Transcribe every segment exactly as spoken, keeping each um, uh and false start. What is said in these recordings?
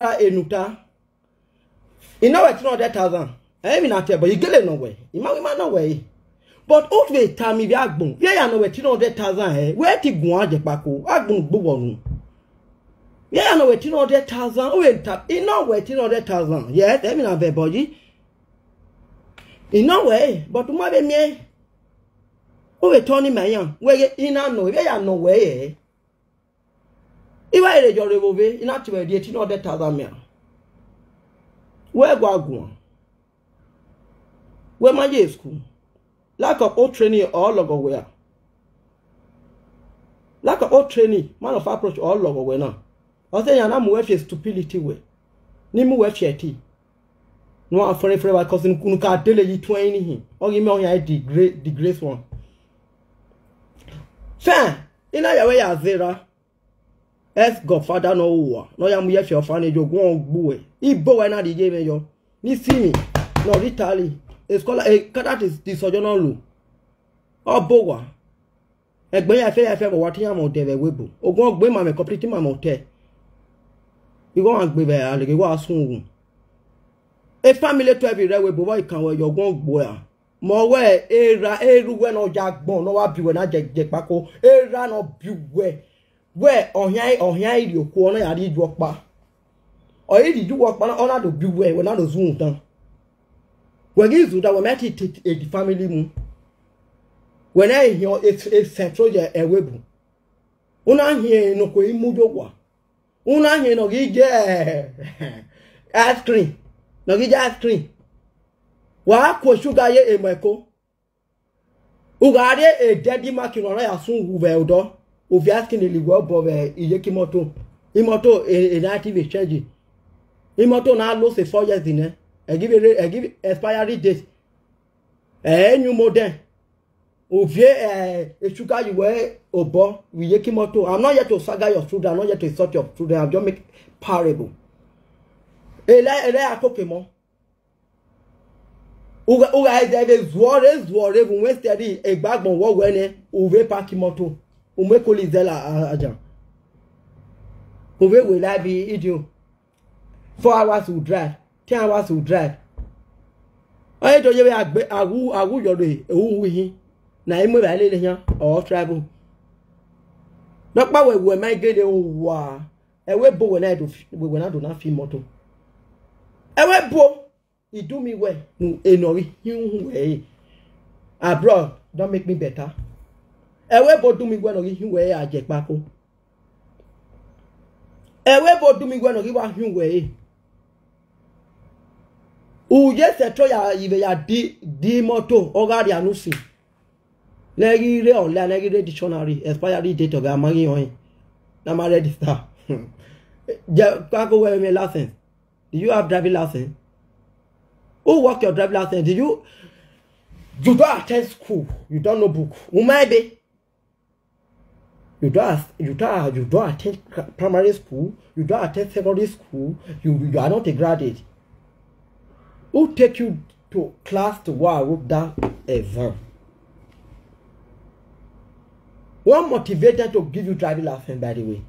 Enuta. I nọ wẹ three hundred thousand. Ẹ, emwi na te ẹbọ, I gele nọ wẹ. I ma, I ma nọ wẹ re. But u vbe tama ivbi agbọn, vbe ya nọ wẹ three hundred thousand, ẹ, wẹ ti guan jẹ kpako, agbọn gbe wọ unu. Vbe ya nọ wẹ three hundred thousand, u vbe ta, I nọ wẹ three hundred thousand. Yes, emwi na vẹ ẹbọ yi. I nọ wẹ re, but u ma vbe miẹn. U vbe tọ ni ma iran, wẹ ghe I na nọ, vbe ya nọ wẹ re. I wa rre yọ rre vbe ovbe, I na tie ruẹ rhie three hundred thousand mia. Wẹ gua guan. Wẹ ma ye school. Lack of all training ọ lọghọ wẹ a. Lack of all training, man of approach ọ lọghọ wẹ na. Ọ sẹ iran na mu wẹ fi stupidity wẹ. Ni mu wẹ fi ẹti. Ne uwa fẹrẹ fẹrẹ vba, cause unu ka dele yi tuẹn ni hin. Ọ ghi mẹ ọhian disgrace, disgrace one. Fẹn, I na ya wẹ ya zẹ ra. Ex godfather ne ọ ru uwa, ne ọ ya mu ye fi orphanage, ogun ọ gbe uwẹ. I bo wẹ na rhie ye mwẹ yọ. Ni si mwẹ, ne ọ rre Italy. A scholar, a, that is the sojourner lo. Ọ bo wa. Ẹgbẹ ya fẹ ya fẹ vbe wa te iran mwẹ odẹ vbe ẹvbo ebo. Ogun ọ gbe ma mwẹ complete ma mwẹ otẹ. Igho ọmwa gbe vbe aleghe wa sun wu. E family twelve rẹ ẹvbo ebo vbe ọ kan wẹ yọ, ogun ọ gbe a. Mẹ wẹ erha, erha uwẹ ne ọ ya agbọn ne ọ wa biẹ uwẹ na jẹ, jẹ kpako. Erha ne ọ biẹ uwẹ. Wẹ ọhian, ọhian i rhie okuo, ọ na ya rhie iye ọkpa. Ọ i rhie iye uwẹ ọkpa na, ọ na do biẹ uwẹ, wẹ na do zunmwu dan. Wẹ ghi zunmwu dan, wẹ ma te, te, te the family mu. Wẹ na i hiọn e, e central ye ẹvbo ebo. U na hiẹn ne okhuo i mu ye owa. U na hiẹn ne ọ ghi ye ice cream, ne ọ ghi ye ice cream. Wa ku sugar ye emọ ẹko. U gha rhie e daddy mark ne ọ na ya sun wu vbe odọ, u viẹ ice cream lele wẹ obọ vbe iyeke imọto. Imọto e, e na te vbe change. Imọto na lo se four years nẹ, ẹ ghi vbe rre, ẹ ghi vbe expiry date. Ẹ, ẹ yin umodẹn. U viẹ, eh, esugar ye uwẹ obọ vbe iyeke imọto. I'm not here to saga your children, I'm not here to insult your children, I'm just make parable. Ẹre, ẹre a koko emọ. U gha, u gha zẹ vbe zuọ rre, zuọ rre vbe uwẹ steady, egbe agbọn wọ wẹ nẹ, u vbe park imọto, u mu ekoli zẹ la, a, ajan. U vbe wẹ la bi idio. Four hours u drive, ten hours u drive. Ọ i do ye vbe a gbe, a wu, a wu yọ rre, u wu hin. Na i mu evbare lele ehian, ọ tribal. Nọkpa wẹ, wẹ ma i gele owa, ẹvbo ebo wẹ na do fi, wẹ, wẹ na do na fi imọto. Ẹvbo ebo, I do me well, ne enọ ghi hin uwu ẹre. Abroad don make me better. Ẹvbo ebo do me well ne ọ ghi hin uwẹ ẹre a jẹ kpako. Ẹvbo ebo do me well ne ọ ghi wa hin uwẹ ẹre. U ye sẹtin ya ivbe ya di, di imọto, ọ gha rria ne usin. Ne ẹ ghi rre online, ne ẹ ghi rre dictionary, expiry date of it, a ma ghi họn ẹn. Ne a ma register. Jẹ kpako wẹ mwẹ license. Do you have driving license? Who work your driving license? Do you, you don't attend school. You don't know book. U ma ebe. You don't, as-, you don't, you don't attend cra-, primary school. You don't attend secondary school. You, you are not a graduate. Who take you to class to go and write that exam? What motivate them to give you driving license, by the way?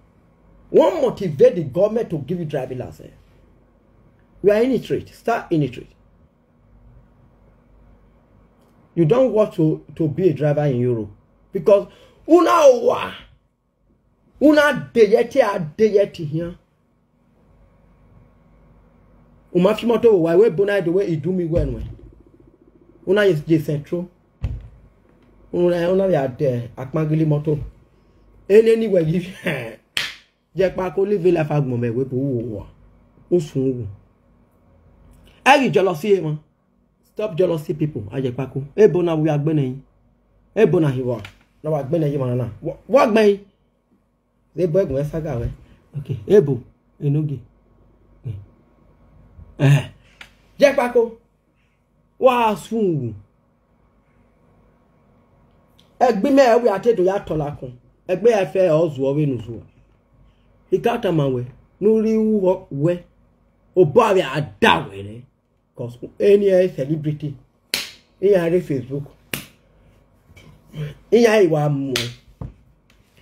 What motivate the government to give you driving license? You are illiterate. Start illiterate. You don't want to, to be a driver in Europe. Because una wa, una de ye te, a de ye te here. U ma fi imọto vbe owa, ẹvbo ebo na do wẹ I do me well nuẹn. Una ye, ye central. Una, una ya de akpangili imọto. Ene ni wẹ ghi jẹ kpako live life agbọn mwẹ, ẹvbo ebo u wo owa. U sun uwu. Ẹ ghi jealousy emwa. Stop jealousy people, a jẹ kpako. Ebo na vbe u ya gbẹnnẹ yi. Ebo na hin vbọ, ne ọ wa gbẹnnẹ yi emwa na. Wa, wa gbẹn yi. Ebo ẹguẹn saga wẹ. Okay, ebo, enogie. Eh. Jẹ kpako. Wa sun uwu. Ẹgbẹ mẹ wẹ a te do ya tọ lakun. Ẹgbẹ ya fẹ ọ zuọ vbene u zuọ. I ka tama wẹ, ne u rri uwu wẹ. Obọ avbe a da wẹ rẹ. 'Cause eni ẹ celebrity. Iran rre Facebook. Iran i wa muẹn.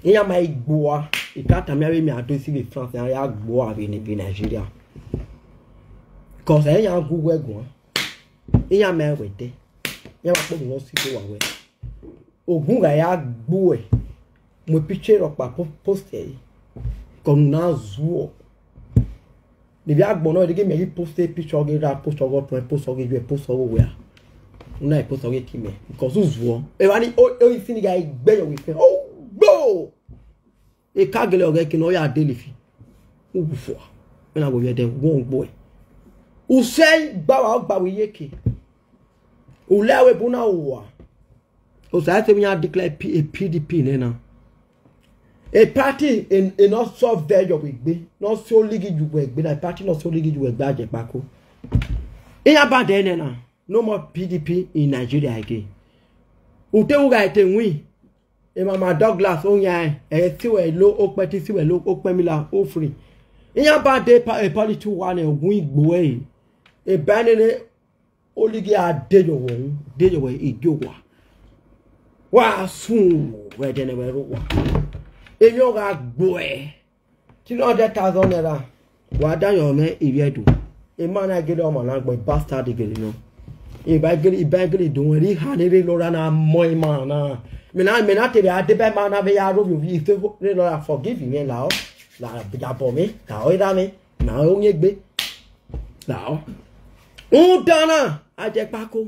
Iran ma i gbua. I ka tama iran vbe mẹ a do esi vbe France, iran ya gbua vbe ni, vbe Nigeria. Cause ẹ yan gu wẹ guan. Iran ma wẹ dẹ. Iran ma kpọnmwẹ ne ọ si do wa wẹ. Ogun gha ya gbuẹ. Mu picture rhọkpa po-, post ẹre. Cause unu na zuọ. Ne ivbi agbọn nọ, deghẹ mẹ ghi post picture ọghe ra, post ọghe ọtuẹn, post ọghe iyuẹ, post ọghe owẹ a. Unu na post ọghe ke imẹ. Cause u zuọ. Evba ni, o, o, isi ni gha gbe yọ vbe fẹn. O, gbo! Eka gele ọghẹ ke ne ọ ya dele fi. U gu fua. Vbene a wẹ ovbi ẹdẹ, wọ gbuẹ. Usẹ gba wa, ọ gba wẹ iyeke. U la ẹvbo ebo na ua. Osa ẹse vbe iran declare P-, P D P nẹ na. A party ne, ne ọ sọ vẹ yọ vbe egbe, ne ọ si olighi ye uwẹ egbe na, a party ne ọ si olighi ye uwẹ egbe, Ajekpako. Iran bad nẹ na, no more P D P in Nigeria again. Ute u gha te win, Emama Douglas, oyan ẹre, ẹ si wẹ lo okpẹn, te si wẹ lo okpẹn mila, u free. Iran bad, a pa-, a party wa nẹ, gun igbo ẹre. Eba nene, olighi a de yọ wẹ, de yọ wẹ, igie owa. Wa sun vbe ẹdẹ ne wẹ rre owa. Emwi ọ gha gbuẹ. Three hundred thousand naira. Wa da yọ mwẹ ivbi Ẹdo. Emwa na gele ọmwa na gbẹn, bastard gele nọ. Iba gele, iba gele do wẹn, rhie ha ne rre lọra na mọ emwa na. Mẹ na, mẹ na te vbe a deba emwa na vbe ya rhovbiẹ ovbi ise rre lọra, forgive mwẹ lahọ. La ya bọ mwẹ, lahọ erha mwẹ, lahọ oyin egbe. Lahọ. Rhunmwuda na, Ajekpako.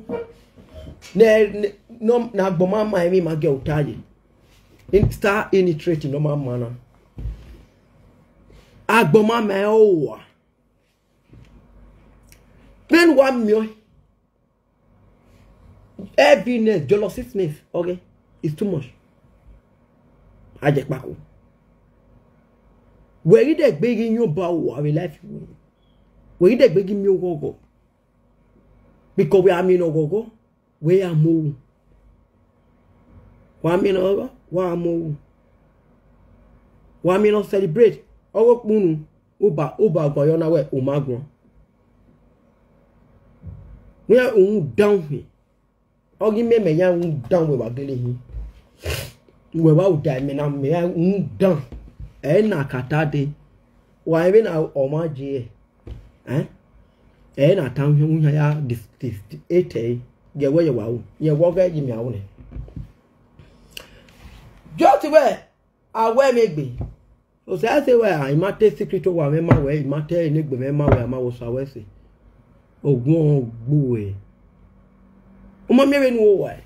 Ne, ne, nọ, ne agbọn ma ma emwi ma gie ota ye. In-, star illiterate ne ọ ma ma na. Agbọn ma ma ẹre owa. Vbene uwa miẹn ọẹn, heaviness, jealousiness, ọghe, is too much. Ajekpako. Wẹ ghi dẹgbe ghi yan Ọba owa vbe life wẹ. Wẹ ghi dẹgbe ghi miẹn oghọghọ. Because wẹ a miẹn ne ọghọghọ, wẹ ya mu owu. Wa miẹn ne ọghọghọ, wa mu owu. Wa miẹn ne ọ celebrate, ọghe okpunu, uba, uba guan yọ na wẹ u ma guan. Wẹ u dan uhin. Ọ ghi miẹn mẹ ya u dan wẹ wa gele hin. Wẹ wa uda mẹ na mẹ ya u dan. Ẹ na ka ta dee. Wa rẹn vbene ọmwa je ẹe. Ẹn? Ẹ na ta uhian, uhian ya dis-, dis-, dis-, etẹe. Gie wẹ ye wa ru. Rẹn wẹ ọghe ye mẹ ru nẹ. Just wẹ a wẹ mwẹ egbe. Osa ẹse wẹ a, I ma te secret owa mwẹ ma wẹ, I ma te enegbe mwẹ ma wẹ, a ma wẹ Osa wẹ ẹse. Ogun ọ gbe uwẹ. U ma miẹn vbene u ho owa ẹre.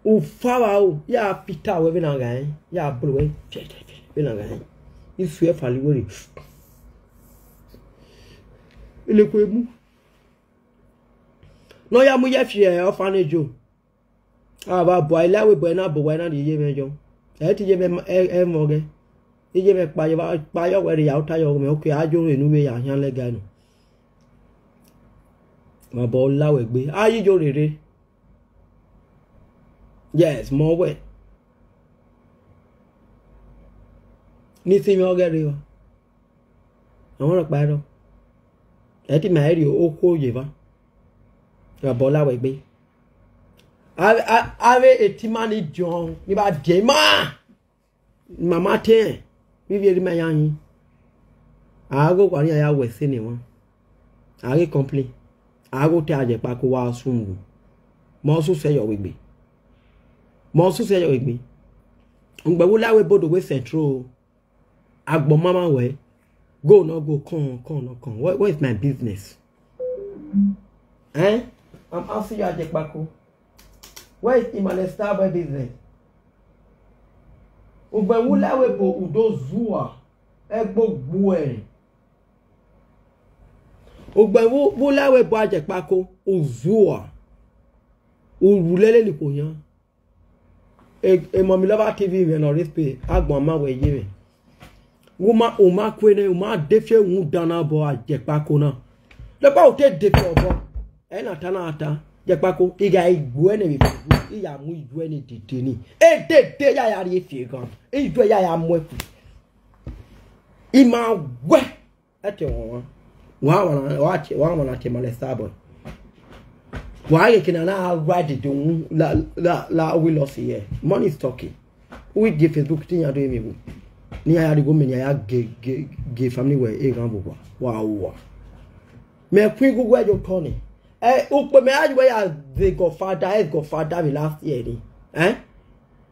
U fa vbe aro, ya fita wẹ vbene a gha rẹn, ya bolo wẹ vbene a gha rẹn. Isu ẹfa la iwere. Ilekue mu. Ne ọ ya mu ye fi orphanage o. A vba bua, I la ẹvbo ebo ẹre na bọ owa na rhie iye mwẹ yọ. Ẹ i te iye mwẹ ma-, ẹ, ẹmwẹ ọghẹ. Iye mwẹ kpa ye, kpa ye ọghẹ rre ya ota ye ọghẹ mwẹ, okay, a yo rre ne u vbe ya khian lẹga nọ. Ma bọ la wẹ egbe. A yi yo rere. Yes, mọ wẹ. Ne I sinmwi ọghẹ rre wa. Ẹmwẹ ọkpa rrọọ. Ẹ i te ma rhie okhuo ye evba. Ma bọ la wẹ egbe. Avbe, a-, avbe etima ni diọn ni vba diẹ ima. Mama te rẹn, vbe ivbi erha ima ya hin. A ghe owa ne iran ya wẹ ẹse ne emwa. A ghe complain. A ghe otọ Ajekpako wa sun wu. Mẹ ọ sẹ yọ vbe egbe. Mẹ ọ sẹ yọ vbe egbe. Ugbẹn vbe u la ẹvbo ebo do wẹ Central. Agbọn ma ma wẹ. Go nọ go, come, come nọ come. What, what is my business? Eh? I'm asking you, Ajekpako. Where is Emmanuel Starboy business? Ugbẹn vbe u la ẹvbo ebo u do zua, ẹgbe gbuẹ. Ugbẹn vbe u, vbe u la ẹvbo ebo Ajekpako, u zua. U ru lele ne ikhuo yan. E, e Mọmi Lọva T V mwẹ ne ọ rre Spain, agbọn ma wẹ ye mwẹ. Wẹ u ma, u ma kue nẹ, u ma de fi ewun dan na obọ Ajekpako na. Dọkpa u te de fi obọ. Ẹ na ta na ta, Ajekpako, I gha gbuẹ nẹ vbe Facebook, I ya mu iyuẹ ne dede ni. Edede ya ya rhie fi eghan, iyuẹ ya ya mu ẹkhu. I ma wẹ, ẹ te wọn wan. Wa wan, wa te, wa wan na te ma lẹ Starboy. Wa ghe ke na na ride the wu la, la, la, we lost here. Money is talking. Uwi gie Facebook te iran do emwi wu. Ne iran ya rhie igho mẹ ne iran ya gie, gie, gie family wẹ eghan vbe owa. Wa wa. Mẹ khuighughuẹ ye otọ nẹ. Ẹ, ukpo mẹ ya ye uwẹ ya zẹ godfather, ex godfather vbe last year ni. Ẹ?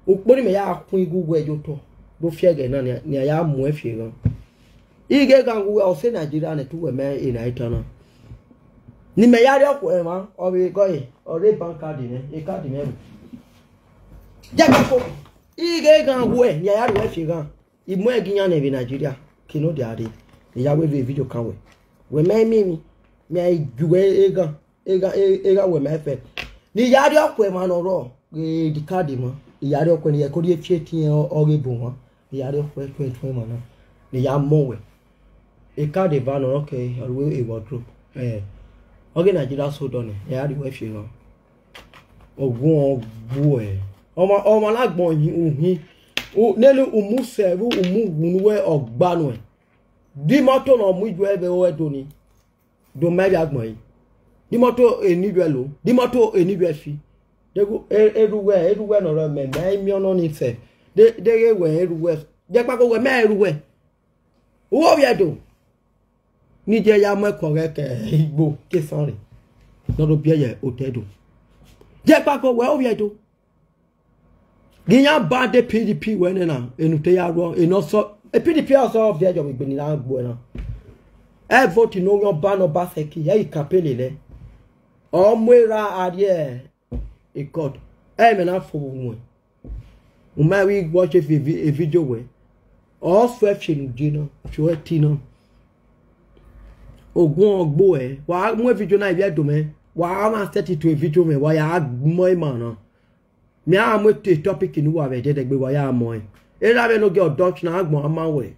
Ukpo ni mẹ ya khuighughuẹ ye otọ. Do fi ẹghẹ na, ne a ya muẹn fi eghan. Ighẹ eghan ghe uwẹ, ọ sẹ Nigeria nẹ, te uwẹ mẹ ena itan na. Ne imẹ ya rhie ọkhuẹ mwa, ọ vbe gọe, ọ rre bank card nẹ, e card mwẹ ru. Jẹ koko, ighẹ eghan ghe uwẹ, ne a ya rhie uwẹ fi eghan. I mu ẹghẹ iyan nẹ vbe Nigeria, ke ne ọ dia rre, ne I ya wẹ vbe video kan wẹ. Wẹ mẹ i miẹn emwi, mẹ i gie uwẹ eghan, eghan, e-, eghan wẹ mẹ fẹ. Ne I ya rhie ọkhuẹ mwa ne ọ rrọọ, ghe the card mwa, I ya rhie ọkhuẹ ne I ya ko rhie fi etiẹn ọ, ọ ghe bu mwa, I ya rhie ọkhuẹ tuẹn tuẹn mwa na, ne I ya mọ wẹ. E card eva nọ, ọ ke ọ ru e wardrobe. Eh, ọ ghe Nigeria sold nẹ, I ya rhie uwẹ fi eghan. Ọguọmwa gbuẹ. Ọmwa, ọmwa na gbọn uhin, uhin. U, nene u mu sẹ vbe u mu wu ne uwẹ ọgba nuẹn. Di imoto ne ọ mu ijuẹ vbe ẹ do ni. Do ma ivbi agbọn ẹre. Di imoto eni ijuẹ lo. Di imoto eni ijuẹ fi. Deghẹ e, erhu uwẹ, erhu uwẹ ne ọ rre mẹ, mẹ i miẹn ọnọ ni sẹ. De, deghẹ wẹ erhu uwẹ. Jẹkpako wẹ mẹ erhu uwẹ. Uwẹ ovbi Ẹdo. Ne I jẹ ya mu ẹko ọghẹ ke igbo ke esan rre. Ne ọ do biẹ ye otọ Ẹdo. Jẹkpako wẹ ovbi Ẹdo. Ghi yan ba de P D P wẹ nẹ na, enu te ya rrọọ, enu ọsọ, e P D P ọsọ viẹ yọ vbe egbe ni na gbuẹ na. Ẹ vote ne Orhiọn Ọba ne Obaseki, ẹ i campaign lelẹ. Ọ mu erha a rhie e court, ẹ i mwẹ na fo vbe uwẹn. U ma vbe watch e vi-, e video wẹ. Ọ suẹ fi enu je na, fi ẹtin na. Ogun ọgbo ẹ, wa mu e video na ivbi Ẹdo mwẹ, wa ma set it to e video mwẹ, wa ya mọ ima na. Mẹ a mu e topic ne uwa vbe ẹdẹdẹgbe wa ya mọ ẹn. Erha vbe ne ogie ọdọ na agbọn a ma wẹ.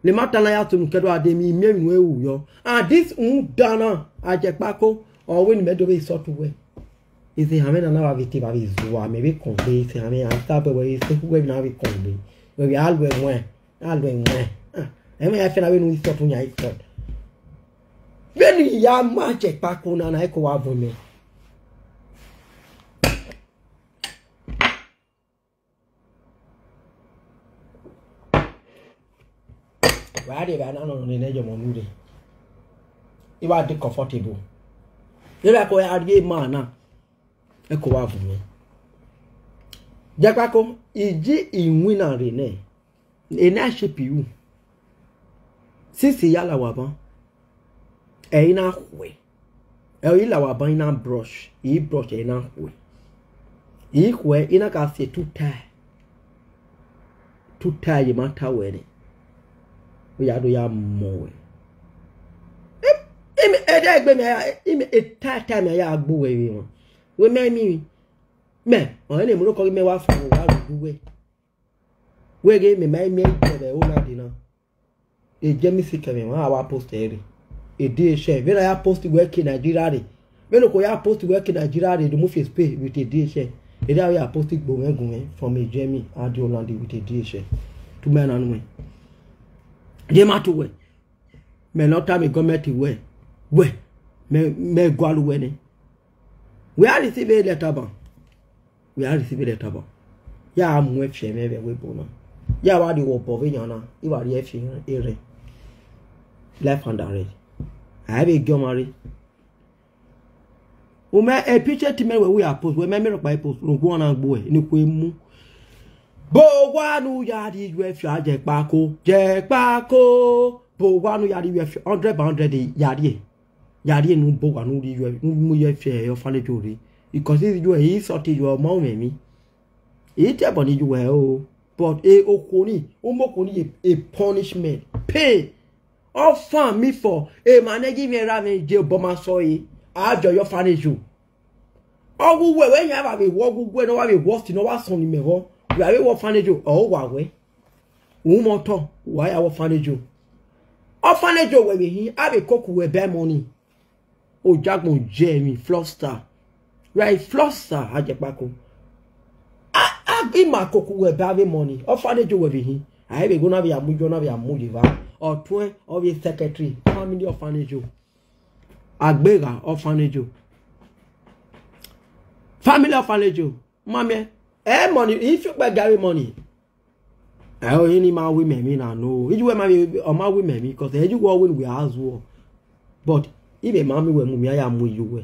Ne ma ta na ya tunu kẹdua de mi, miẹn emwi ne u ru yọ. And this rhunmwuda na, Ajẹkpako, ọ wẹ ne imẹ do vbe sọtu wẹ. Ise hamwẹ na na wa vbe te wa vbe zua, mẹ vbe kọn gbe, ise hamwẹ a ta bẹ wẹ, ise uwẹ na vbe kọn gbe. Wẹ vbe a lu ẹwẹn, a lu ẹwẹn. Ah, ẹmwẹ ya fẹ na vbe nu isọtu yan isọtu. Vbene I ya ma Ajẹkpako na, na ẹko wa vuọn mẹ. Wa rrie evba na nọ nene ẹyọmọ ne u rre. I wa de comfortable. Erha ẹko ya rrie ima na, ẹko wa vuọn mẹ. Jẹkpako, I ji iwinna rre nẹ, ena shape ru. Since I ya la owa ban, ẹ i na khuẹ. Ẹ i la owa ban, I na brush, I brush, ẹ i na khuẹ. I khuẹ, I na ka si two tie. Two tie ye ma ta wẹ nẹ. U ya do ya mọ wẹ. Im-, im-, ẹdẹ egbe mẹ ya, im-, e tie tie mẹ ya gbe uwẹ vbe emwa. Wẹ mẹ miẹn, mẹ, ọnrẹn ne emwi rokọ ghi mẹ wa fo, wa ru uwẹ. Wẹ ghe mẹ ma i miẹn ẹ vbe ẹvbo na dee na. E James kẹ mwẹ, wa wa post ẹre. E D H L, vbene a ya post wẹ ke Nigeria rre. Vbene okhuo ya post wẹ ke Nigeria rre, do mu fi space with e D H L. Erha ya post gbe mwẹ gu mwẹ from e James a die Holland with e D H L. Tu mẹ na nuẹn. Ye ma tu wẹ. Mẹ ne ọ tama gọọmẹnti wẹ, wẹ, mẹ, mẹ gualọ uwẹ nẹ. Wẹ a receive lẹta ban. Wẹ a receive lẹta ban. Ya mu ẹfiẹ mwẹ vbe ẹvbo ebo na. Ya wa rrie obọ vbe yan na, I wa rrie ẹfiẹ erhẹn. Life and direct. A vbe gie ọmwa rre. U mẹ e picture te mẹ wẹ, wẹ ya post, wẹ mẹ mẹ rhọkpa post, rhunmwuda na gbe uwẹ, ne I kue mu. Bo owa ne u ya rrie iye ẹfiọ, Ajẹkpako, Jẹkpako. Bo owa ne u ya rrie iye ẹfiọ, hundred by hundred ya rrie. Ya rrie ne u bo owa ne u rrie iye, ne u mu iye ẹfiọ orphanage rre. Because iye, I sort iye, ọ ma mwẹ emwi. I te ẹbọ ne iye o. But e okhuo ni, u mu okhuo ni ye e punishment, pain. Ọ fan mi fọ, emwa ne gie mwẹ ra mwẹ je obọ ma sọ ẹre, a viọ ye orphanage. Ọ ghe uwẹ, wẹ yan evba vbe wọ, ọ ghe uwẹ ne ọ wa vbe wọ si ne ọ wa sọn ne imẹ vbọ, wẹ a vbe wọ orphanage, ọ wa wẹ. U mwẹ otọ, wa ya wọ orphanage. Orphanage wẹ vbe hin, a vbe koko uwẹ bẹ money. Ojagbọn je emwi, fraudster. You are a fraudster, Ajẹkpako. A, a, ima koko uwẹ bẹ avbe money. Orphanage wẹ vbe hin. A vbe gho na vbe ya mu yọ, na vbe ya mu ye evba. Ọtuẹn, ọ vbe secretary, family orphanage. Agbegha orphanage. Family orphanage. Ma miẹn, ẹ money, if you gbe gari money. Ẹ o, eni ma wi mẹ emwi na no. Iye uwẹ ma vbe, ọ ma wi mẹ emwi, 'cause ẹ iye uwẹ ọ wẹ ne uwẹ a zuọ. But Imẹ ma miẹn uwẹ mu, mẹ a ya mu iye uwẹ.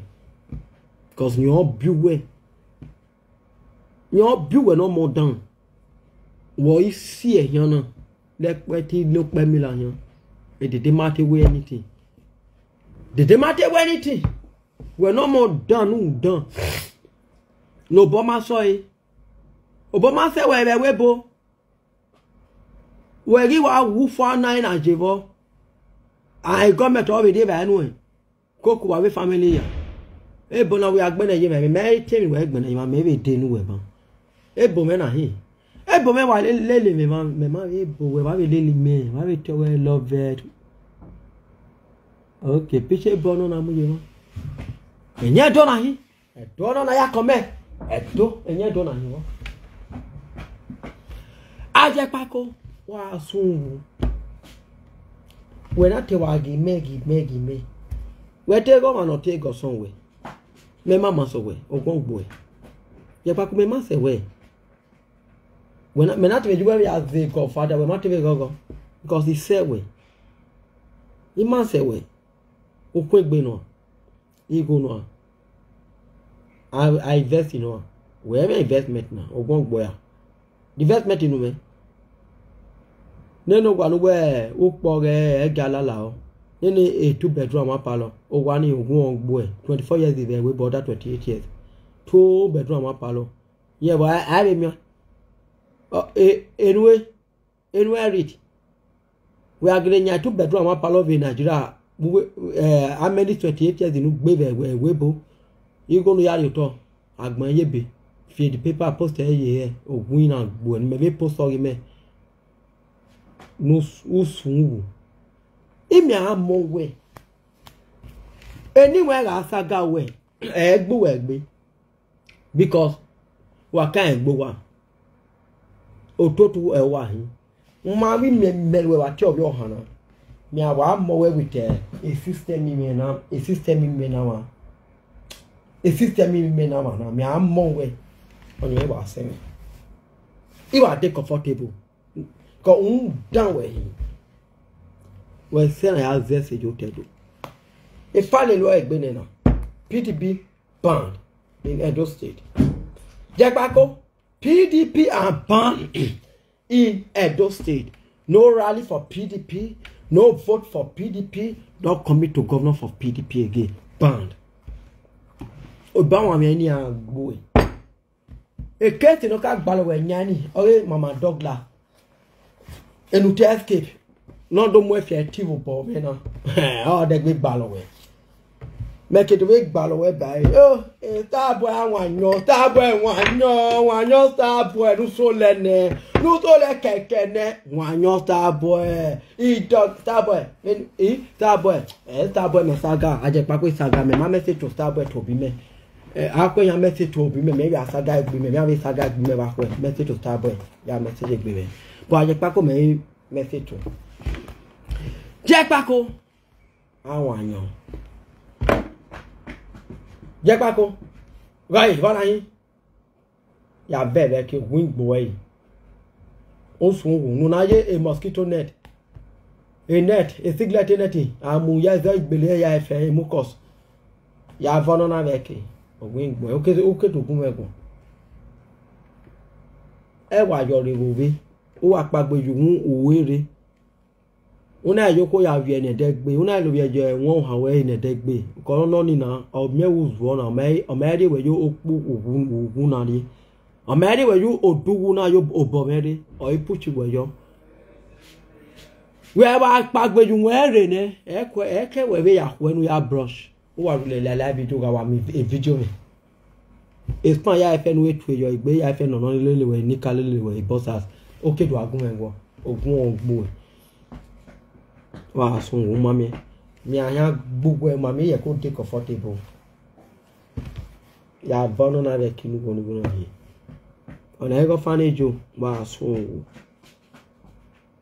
Because yẹn ọ biẹ uwẹ, yẹn ọ biẹ uwẹ ne ọmọ dan. Wẹ ọre I si ẹre khian na, lẹkpẹ te ne ukpẹ mila khian. Dede ma te wẹ anything. Dede ma te wẹ anything. Wẹ ne ọmọ dan ne u dan. Ne obọ ma sẹ ọre. Obọ ma sẹ wẹ vbe ẹvbo ebo. Wẹ ghi wa wu four nine na je vbọ. A, government ọ vbe rhie evbare nuẹn. Koko wa vbe family ya. Ebo na wẹ a gbẹnnẹ ye mwẹ, mẹ i te emwi wẹ gbẹnnẹ ye mwa, mẹ vbe de ne uwẹ ban. Ebo mwẹ na hin. Ebo mwẹ wa le-, lele mwẹ mwa, mẹ ma vbe ebo wẹ, wa vbe lele mẹ, wa vbe tell wẹ love it. Okay, picture ebo nọ na mu ye mwa. Ẹyẹn do na hin. Ẹdo nọ na ya kọ mẹ. Ẹdo, ẹyẹn do na hin vbọ. Ajẹkpako, wa sun wu. Wẹ na te wa ghi mẹ, ghi mẹ, ghi mẹ. Wẹ te ghe ọmwa ne ọ te ghe ọsọn wẹ. Mẹ ma ma sẹ wẹ, ọgbọn gbuẹ. Ajẹkpako, mẹ ma sẹ wẹ. Wẹ na, mẹ na te vbe ju wẹ vbe a ze godfather, wẹ ma te vbe ghọghọ. Because I sẹ wẹ. I ma sẹ wẹ. Ukun egbe nọ, igho nọ, a, a invest nọ, wẹ mwẹ investment na, ọgbọn gbuẹ a. The investment nu mwẹ. Nene owa ne uwẹ ukpọ ghẹ ẹga lala ọ. Nene a two bedroom one parlour. Owa ni ugbọn gbuẹ, twenty-four years vbe ẹvbo ebo, other twenty-eight years. Two bedroom one parlour. Yẹ vbe a, a vbe miẹn. Ọ, e, enu e, enu ẹ read. Wẹ a gele yan two bedroom one parlour vbe Nigeria, vbe uwe, eh, how many twenty-eight years ne u gbe vbe ẹvbo ebo? Igho ne u ya rhie otọ, agbọn ye ebe, fill the paper, post ẹre ye hẹ, ogun na gbuẹ ne mẹ vbe post ọghe mẹ. Ne u s-, u sun wu. Imẹ a mọ wẹ, eni wẹ gha saga wẹ, ẹ gbe uwẹ gbe. Because wa ka rẹn gbe owa, ototo ẹ wa hin. U ma vbe mẹ, mẹ ruẹ vbe a tie ọvbi ọhan na. Mẹ a wa mọ wẹ with, eh, a system imẹ na, a system imẹ na wa. A system imẹ na wa na, mẹ a mọ wẹ. Ọni ẹ wa sẹ mwẹ. I wa de comfortable. Kọ u dan wẹ hin. Wẹ sẹ na ya zẹ ẹse ye otọ Ẹdo. Efa lele uẹ egbe nẹ na. P D P banned in Edo State. Jẹkpako, P D P are banned in Edo State. No rally for P D P, no vote for P D P, don't commit to governor for P D P again. Banned. Obanwamwẹ ni a gbe. Ekẹtin ne ọ ka gbalọ wẹ yan ni, ọghe Mama Douglas. Enu te escape, ne ọ do mu ẹfiẹ tivbi obọ mwẹ na. Ọ dẹgbe gbalọ wẹ. Mẹ ke do vbe gbalọ wẹ ba ẹre. Oh, eh, Starboy a wan yọn, Starboy wan yọn, wan yọn Starboy, ne u so lẹ nẹ, ne u so lẹ kẹkẹ nẹ, wan yọn Starboy. Idọ Starboy, eh, Starboy, eh, Starboy mẹ saga, Ajẹkpako saga, mẹ ma message to Starboy to obi mẹ. Eh, a kpe yan message to obi mẹ, mẹ vbe a saga egbe mẹ, mẹ a vbe saga egbe mẹ vbe akhuẹ, message to Starboy, ya message egbe mẹ. But Ajẹkpako mẹ i message to. Jẹkpako, a wan yọn. Jẹkpako, gha e, vba na hin. Ya vẹ vbe ke win gbo ẹre. Osun wu, ne u na ye a mosquito net. A net, a singlet net, a mu ya zẹ igbele ya ẹfẹ, a mucus. Ya vọ nọ na vbe ke, win gbo ẹre, u ke, u ke do gun mwẹ ẹguọn. Ẹ wa yọ rre vbe ovbe, u wa kpaegbe ye uhunmwu uwẹ rre. U na yo okhuo ya viẹ ne ẹdẹ gbe, u na lo vbiẹ ye ẹwẹn ohan ruẹ ne ẹdẹ gbe. Kọ nọ nọ nii na, ọ miẹn vbe uzuọ na, ọ ma, ọ ma rhie wẹ ye okpu uwu, uwu na rrie. Ọ ma rhie wẹ ye oduwu na ye obọ mwẹ rre, ọ i push wẹ yọ. Wẹ wa kpaegbe ye uwẹ rre nẹ, ẹ kue, ẹ ke wẹ vbe ya khuẹ ne u ya brush. U wa rhulẹ la live video gha wa miẹn e video mwẹ. Espan ya ẹfẹ ne u tue yọ egbe, ya ẹfẹ nọ nọ lele wẹ, nika lele wẹ, boxers. Oke do a gun mwẹ ẹguọn, ogun ọ gbo. Wa sun u ma miẹn. Mẹ a yan gbogbo ẹre, ma miẹn yẹ ko de comfortable. Ya vọ nọ na vbe ẹki ne u ghọ ne u ghọ na rhie. Ọna i ghe ọfa ne jo, wa sun u.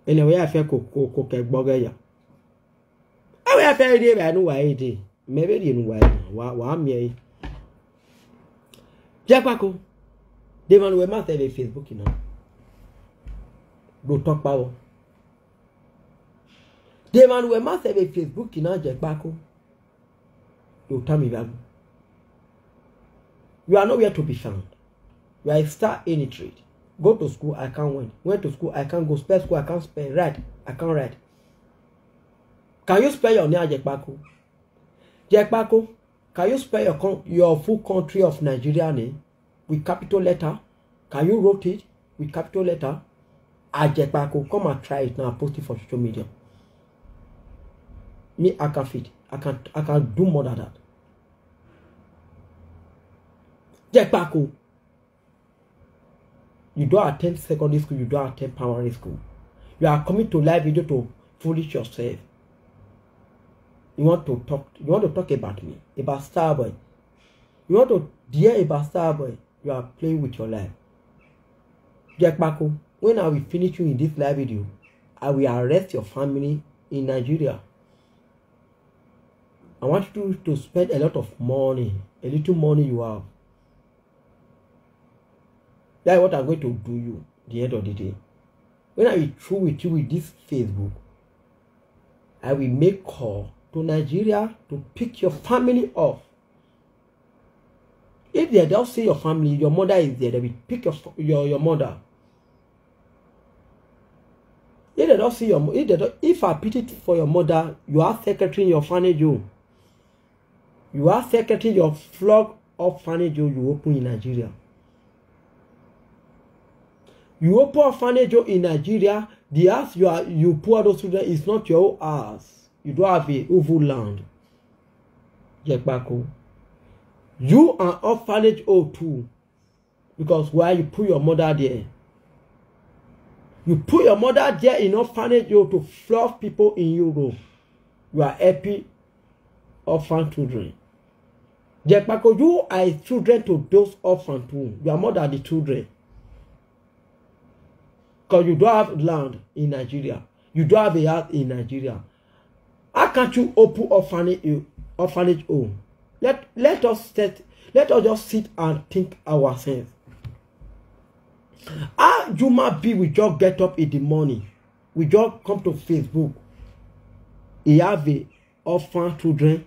Enẹ wẹ ya ẹfẹ ko, ko, ko kẹ gbọghọ ya. Ẹ wẹ ya ẹfẹ rhie evbare ne uwa re dee. Mẹ vbe rhie ne uwa re na, wa, wa miẹn ẹre. Jẹkpako, de emwa ne uwẹ ma sẹ vbe Facebook na, do tọ kpao. De emwa ne uwẹ ma sẹ vbe Facebook na, Jẹkpako, You tell me that. You are nowhere to be found. You are a star in the trade. Go to school, I can't win. Went to school, I can't go. Spell school, I can't spell. Write, I can't write. Can you spell your name, Ajekpako? Jekpako, can you spell your con- your full country of Nigeria name with capital letter? Can you wrote it with capital letter? Ajekpako, come and try it now. Post it for social media. Me, I can fit. I can I can do more than that. Jekpako. You don't attend secondary school, you don't attend primary school. You are coming to live video to foolish yourself. You want to talk, you want to talk about me, about Starboy. You want to dare about Starboy. You are playing with your life. Jekpako, when I will finish you in this live video, I will arrest your family in Nigeria. I want you to spend a lot of money, a little money you have. That is what I'm going to do you the end of the day. When I be through with you with this Facebook, I will make call to Nigeria to pick your family up. If they don't see your family, your mother is there, they will pick your your, your mother. If they don't see your mo- if they don't, if I pity for your mother, you are secretary in your orphanage home. You are secretary your flog orphanage home you open in Nigeria. You open orphanage home in Nigeria, the house you are you put all those children is not your own house. You don't have a oval land. Jekpako. You and orphanage home too. Because why you put your mother there? You put your mother there in orphanage home to flog people in Europe. You are helping orphan children. Jekpako, you are a children to those orphan too. You are more than the children. Because you don't have land in Nigeria. You don't have a house in Nigeria. How can't you open orphanage, orphanage home? Let let us set let us just sit and think ourselves. How human being will just get up in the morning, we just come to Facebook. He have a orphan children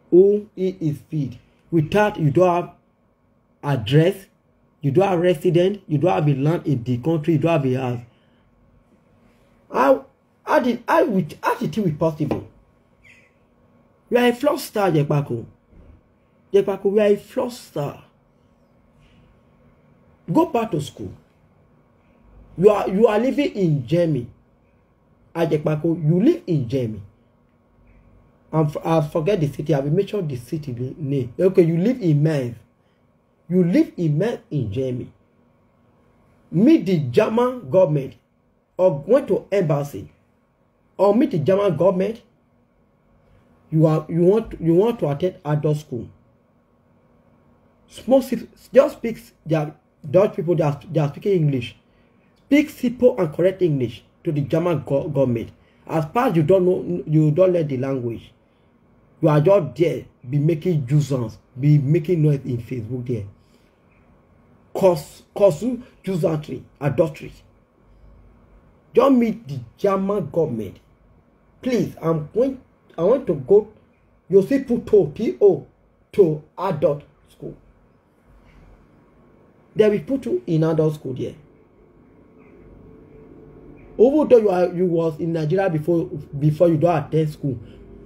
who he is feed. Without you don't have address, you don't have resident, you don't have a land in the country, you don't have a house. How how did how which how the thing will possible? You are a fraudster, Jekpako. Jekpako, you are a fraudster. Go back to school. You are you are living in Germany. Ajekpako, you live in Germany. I'm, I forget the city. I will mention the city name. Okay, you live in Mainz. You live in Mainz in Germany. Meet the German government or went to embassy or meet the German government. You are you want you want to attend adult school. Small city, just speak their Dutch people, they are, they are speaking English. Speak simple and correct English to the German go- government. As far as you don't know, you don't learn the language. You are just there, be making nuisance, be making noise in Facebook there. Cause, cause you nuisance, adultery. Just meet the German government. Please, I'm going, I want to go. You see, put to T O to adult school. They will put you in adult school there. Even though you are you was in Nigeria before before you don't attend school,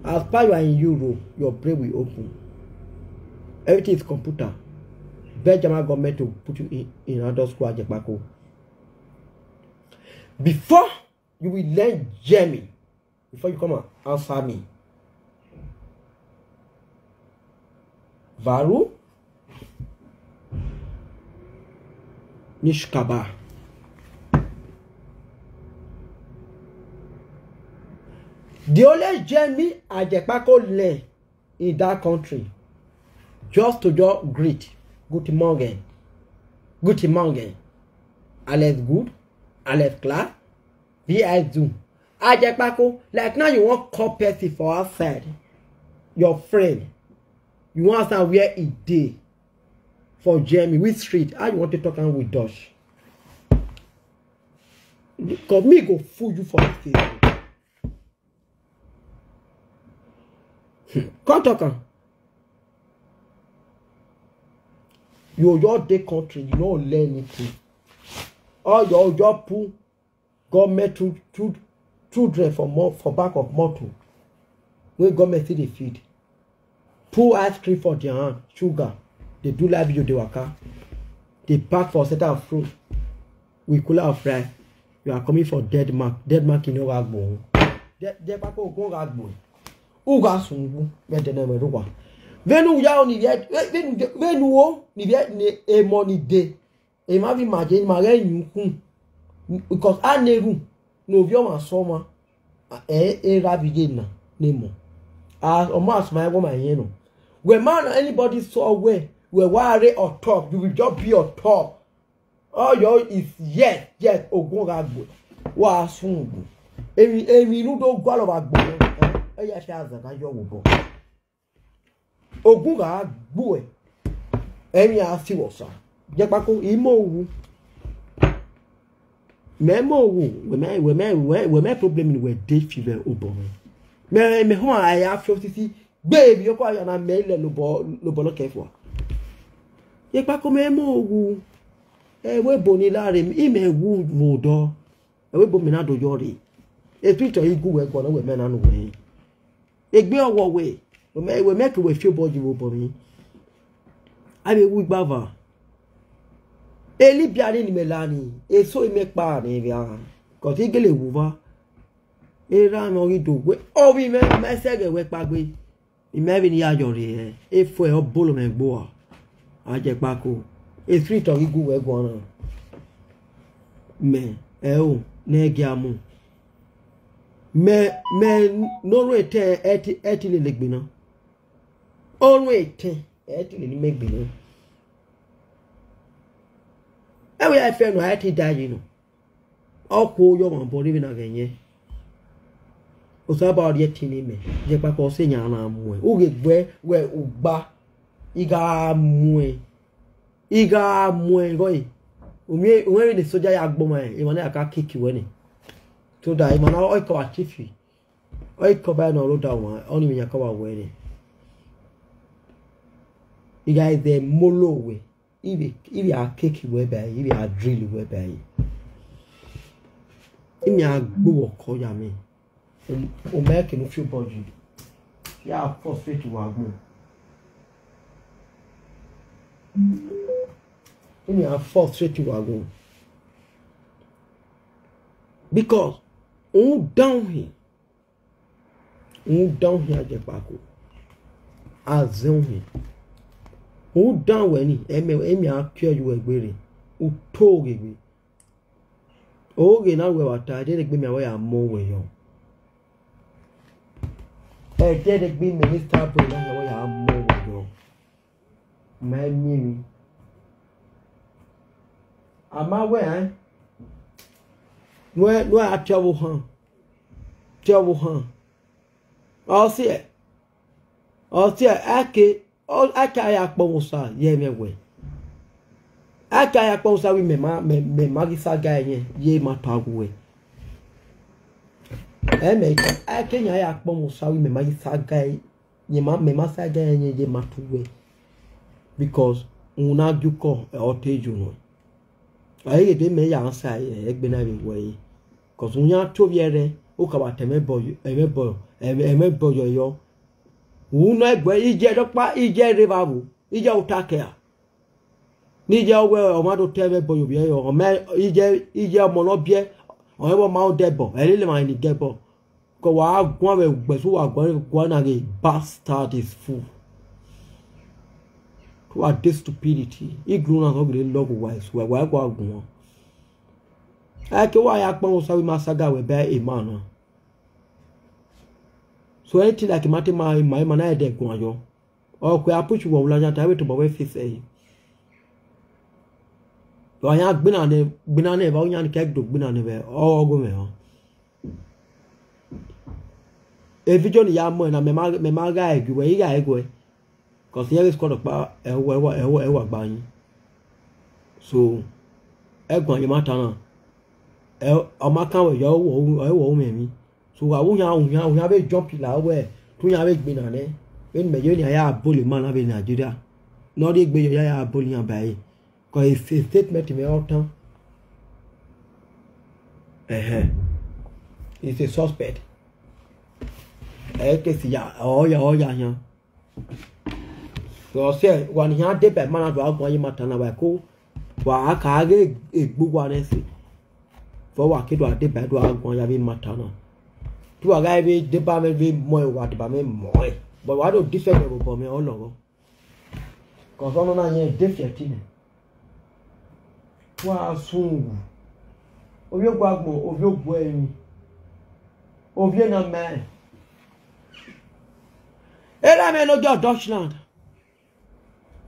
as far you are in Europe, your brain will open. Everything is computer. Beg German government to put you in, in adult school at Jekpako. Before you will learn German, before you come and answer me. Warum nicht Kaba? The only German Ajekpako learn in that country, just to just greet, Guten Morgen, Guten Morgen, alles gut, alles klar, wie geht's dir? Ajekpako, like now you wan call person for outside, your friend, you wan ask am where he dey for Germany, which street, how you want to talk am with Dutch? Cause me go fool you for this thing. Come talk am. You just dey country, you no learn anything. All your, you just put government chil-, chil-, children for mo-, for back of motor wey government still dey feed. Put ice cream for their hand, sugar. Dey do live video, dey waka. Dey pack for set and fruit with cooler of rice. You are coming for dead mark. Dead mark, you no gha gbo. De-, dead mark, o gha gbo. U gha sun wu, vbe ẹdẹ ne ẹmwẹ rre uwa. Vbene u ya ro ni vbe, vbene, vbene u ro ni vbe ne emọ ni de. Emwa vbe ima je, ima ghẹ yin ukhun. Because a na erhunmwu ne ovbi ọmwa sẹ ọmwa, ẹ, erha vbe iye na ne emọ. A, ọmọ a sẹ ọmwa, ẹghẹ ọmwa iyẹn nọ. Wẹ ma na anybody sẹ wẹ, wẹ wa rre on top, you will just be on top. All your is yes, yes, ogun gha gbe. Wa sun ogun. Emwi, emwi ne u do gualọ vbe agbọn, ẹ, ẹ ya fi azagha yọ vbe obọ. Ogun gha gbuẹ, emwi a fi vbe Osa. Jekpako, I mu owu. Mẹ mu owu, wẹ mẹ, wẹ mẹ, wẹ, wẹ mẹ problem ne wẹ de fi vbe obọ mwẹ. Mẹ, mẹ họn a ya fi osisi gbe emwi ọkọ aya na mẹ lẹ lobọ, lobọ nọ kẹ fua. Jekpako, mẹ mu owu. Ẹvbo ebo ni la rre, imẹ wu vbe odọ. Ẹvbo ebo mẹ na do yọ rre. Etwitọ i gu wẹ guan, wẹ mẹ na nu wẹ. Egbe ọwọwẹ, wẹ mẹ, wẹ mẹ ke wẹ fi obọ yi vbe obọ mwẹ. A vbe wu igbava. Elibia ni ne imẹ la ni, eso imẹ kpa ni vbe a. Cause I gele wu va. Erha mwẹ ọ ghi do wẹ, ovbi mwẹ, mẹ sẹ ẹghẹ wẹ kpaegbe. Imẹ vbe ne I ya yọ rre hẹ, efo ẹre ọ bolo mwẹ gbe ua. A jẹ kpako. Etwitọ ghi gu wẹ guan na. Mẹ, ẹo, ne ẹ gia mu. Mẹ, mẹ ne orhun etẹn ẹ ti, ẹ ti lele egbe na. Orhun etẹn ẹ ti lele imẹ egbe na. Ẹvbo ya fẹ nọ, ẹ ti da yi nọ. Ọ khuo yọ ọmwa obọ rre vbene a ghẹ yẹn. Osanobua rhie ẹtin ne imẹ, jekpako ọ sẹ yan na muẹn. U ghe gbe wẹ ugba, I gha muẹn. I gha muẹn igho ẹre. U miẹn, u miẹn vbene soja ya gbe ọmwa rẹn, emwa na ya ka keke wẹ nẹ. So that emwa na ọ i kọmwa chief. Ọ i kọmwa ne ọ rre odaro ọmwa, ọnii vbe yan kọmwa wẹ nẹ. I gha zẹ molo wẹ, I vbe, I vbe a keke wẹ ba ẹre, I vbe a drill wẹ ba ẹre. I miẹn a gbe uwẹ ọkọ ya mwẹ. U ma ke ne u fi obọ yi, ya frustrate uwa agbọn. I miẹn a frustrate uwa agbọn. Because u dan uhin, u dan uhin a jẹ kpako, a zẹ uhin. U dan wẹ ni, ẹmẹ, ẹmẹ a kie ọyuẹ gbe rre, u to ghe egbe. Oghe na wẹ vba ta, ẹdẹrẹgbe mẹ wẹ ya mọ wẹ yọ. Ẹdẹrẹgbe mẹ ni Starboy na wẹ ya mọ wẹ yọ. Ma miẹn emwi. A ma wẹ ẹn, ne uẹ, ne uẹ a tie ọvbokhan, tie ọvbokhan. Ọ siẹ, ọ siẹ, a ke, ọ, a ke a ya kpọnmwẹ Osa ye ẹmwẹ wẹ. A ke a ya kpọnmwẹ Osa wẹ mẹ ma, mẹ, mẹ ma ghi saga ẹyẹn ye ma ta gu wẹ. Ẹ mẹ, a ke yan ya kpọnmwẹ Osa wẹ mẹ ma ghi saga ẹ, ye ma, mẹ ma saga ẹyẹn ye ma tu wẹ. Because u na gie ukọ, ẹ, ọ te yo nọ. Ẹ i ghe de mẹ ya sa ẹgbẹ na vbe wẹ ẹre. Cause u yan te ovbi ẹre, u ka vbe ta ẹmwẹ ẹbọ, ẹmwẹ ẹbọ, ẹmwẹ, ẹmwẹ ẹbọ yọ yọ. U nọ ẹgbẹ, iye ẹdọkpa, iye ẹre vbe aro, iye ota kẹa. Ne iye ọ wẹ ọmwa do ta ẹmwẹ ẹbọ ye ovbi ẹre, ọ mẹ, iye, iye ọmọ ne ọ biẹ, ọ rẹn vbe ọ ma odẹ ẹbọ, ẹ lele emwa ni ga ẹbọ. Ke wa guan vbe ugbẹn, so wa guan, guan na ghe bastard is fool. Wa de stupidity. Iglu na sọ gele lọghe uwa eso, wa gua guan. Ẹ ke wa ya kpọnmwẹ Osa wẹ ma saga wẹ ba emọ na. So anything like ma te ma, ma, ma na ẹdẹ guan yọ. Ọ kue a push wọ wula yan ta, ẹ vbe tobọ wẹ face ẹre. Wa yan gbinna nẹ, gbinna nẹ, vbe ọ yan ni kẹ do gbinna nẹ vbe, ọ, ọ gho mwẹ họn. E video ni ya mu ẹre na, mẹ ma, mẹ ma gha ẹgue wẹ, I gha ẹgue. Cause irẹn vbe squad ọkpa, ẹ wa, ẹ wa, ẹ wa, ẹ wa gba yin. So, ẹguan ye ma ta na. Ẹ, ọ ma kan wẹ, yọ, ọ wọ, ọ wọ mwẹ emwi. So, wa wu yan, wu yan, wu yan vbe jump la wẹ, Te iran vbe gbe na nẹ, vbene imẹ ye vbene iran ya bolo ima na vbe Nigeria, ne ọ rhie egbe yọ ya ya bolo iran ba ẹre, cause statement mwẹ ọtan. Ẹhẹn, is a suspect. Ẹ case ya, ọ ya, ọ ya yan. Ọ sẹ wa ne iran deba ima na do a guan ye ima ta na, wa ko wa ka ghe egbe uwa nẹ ẹse. Vbe wa ke do a deba do a guan ya vbe ima ta na. Te uwa gha vbe deba mwẹ vbe mọ ẹre, wa deba mwẹ mọ ẹre. But wa do defend ẹre vbe obọ mwẹ, ọ lọghọ. Cause ọnọna yẹn de fiẹtin nẹ. Wa sun uwu. Ovbi ogu agbọn, ovbi ogu ẹrinmwi. Ovbi ena mẹ. Erha mwẹ ne ọ gie Dutchland.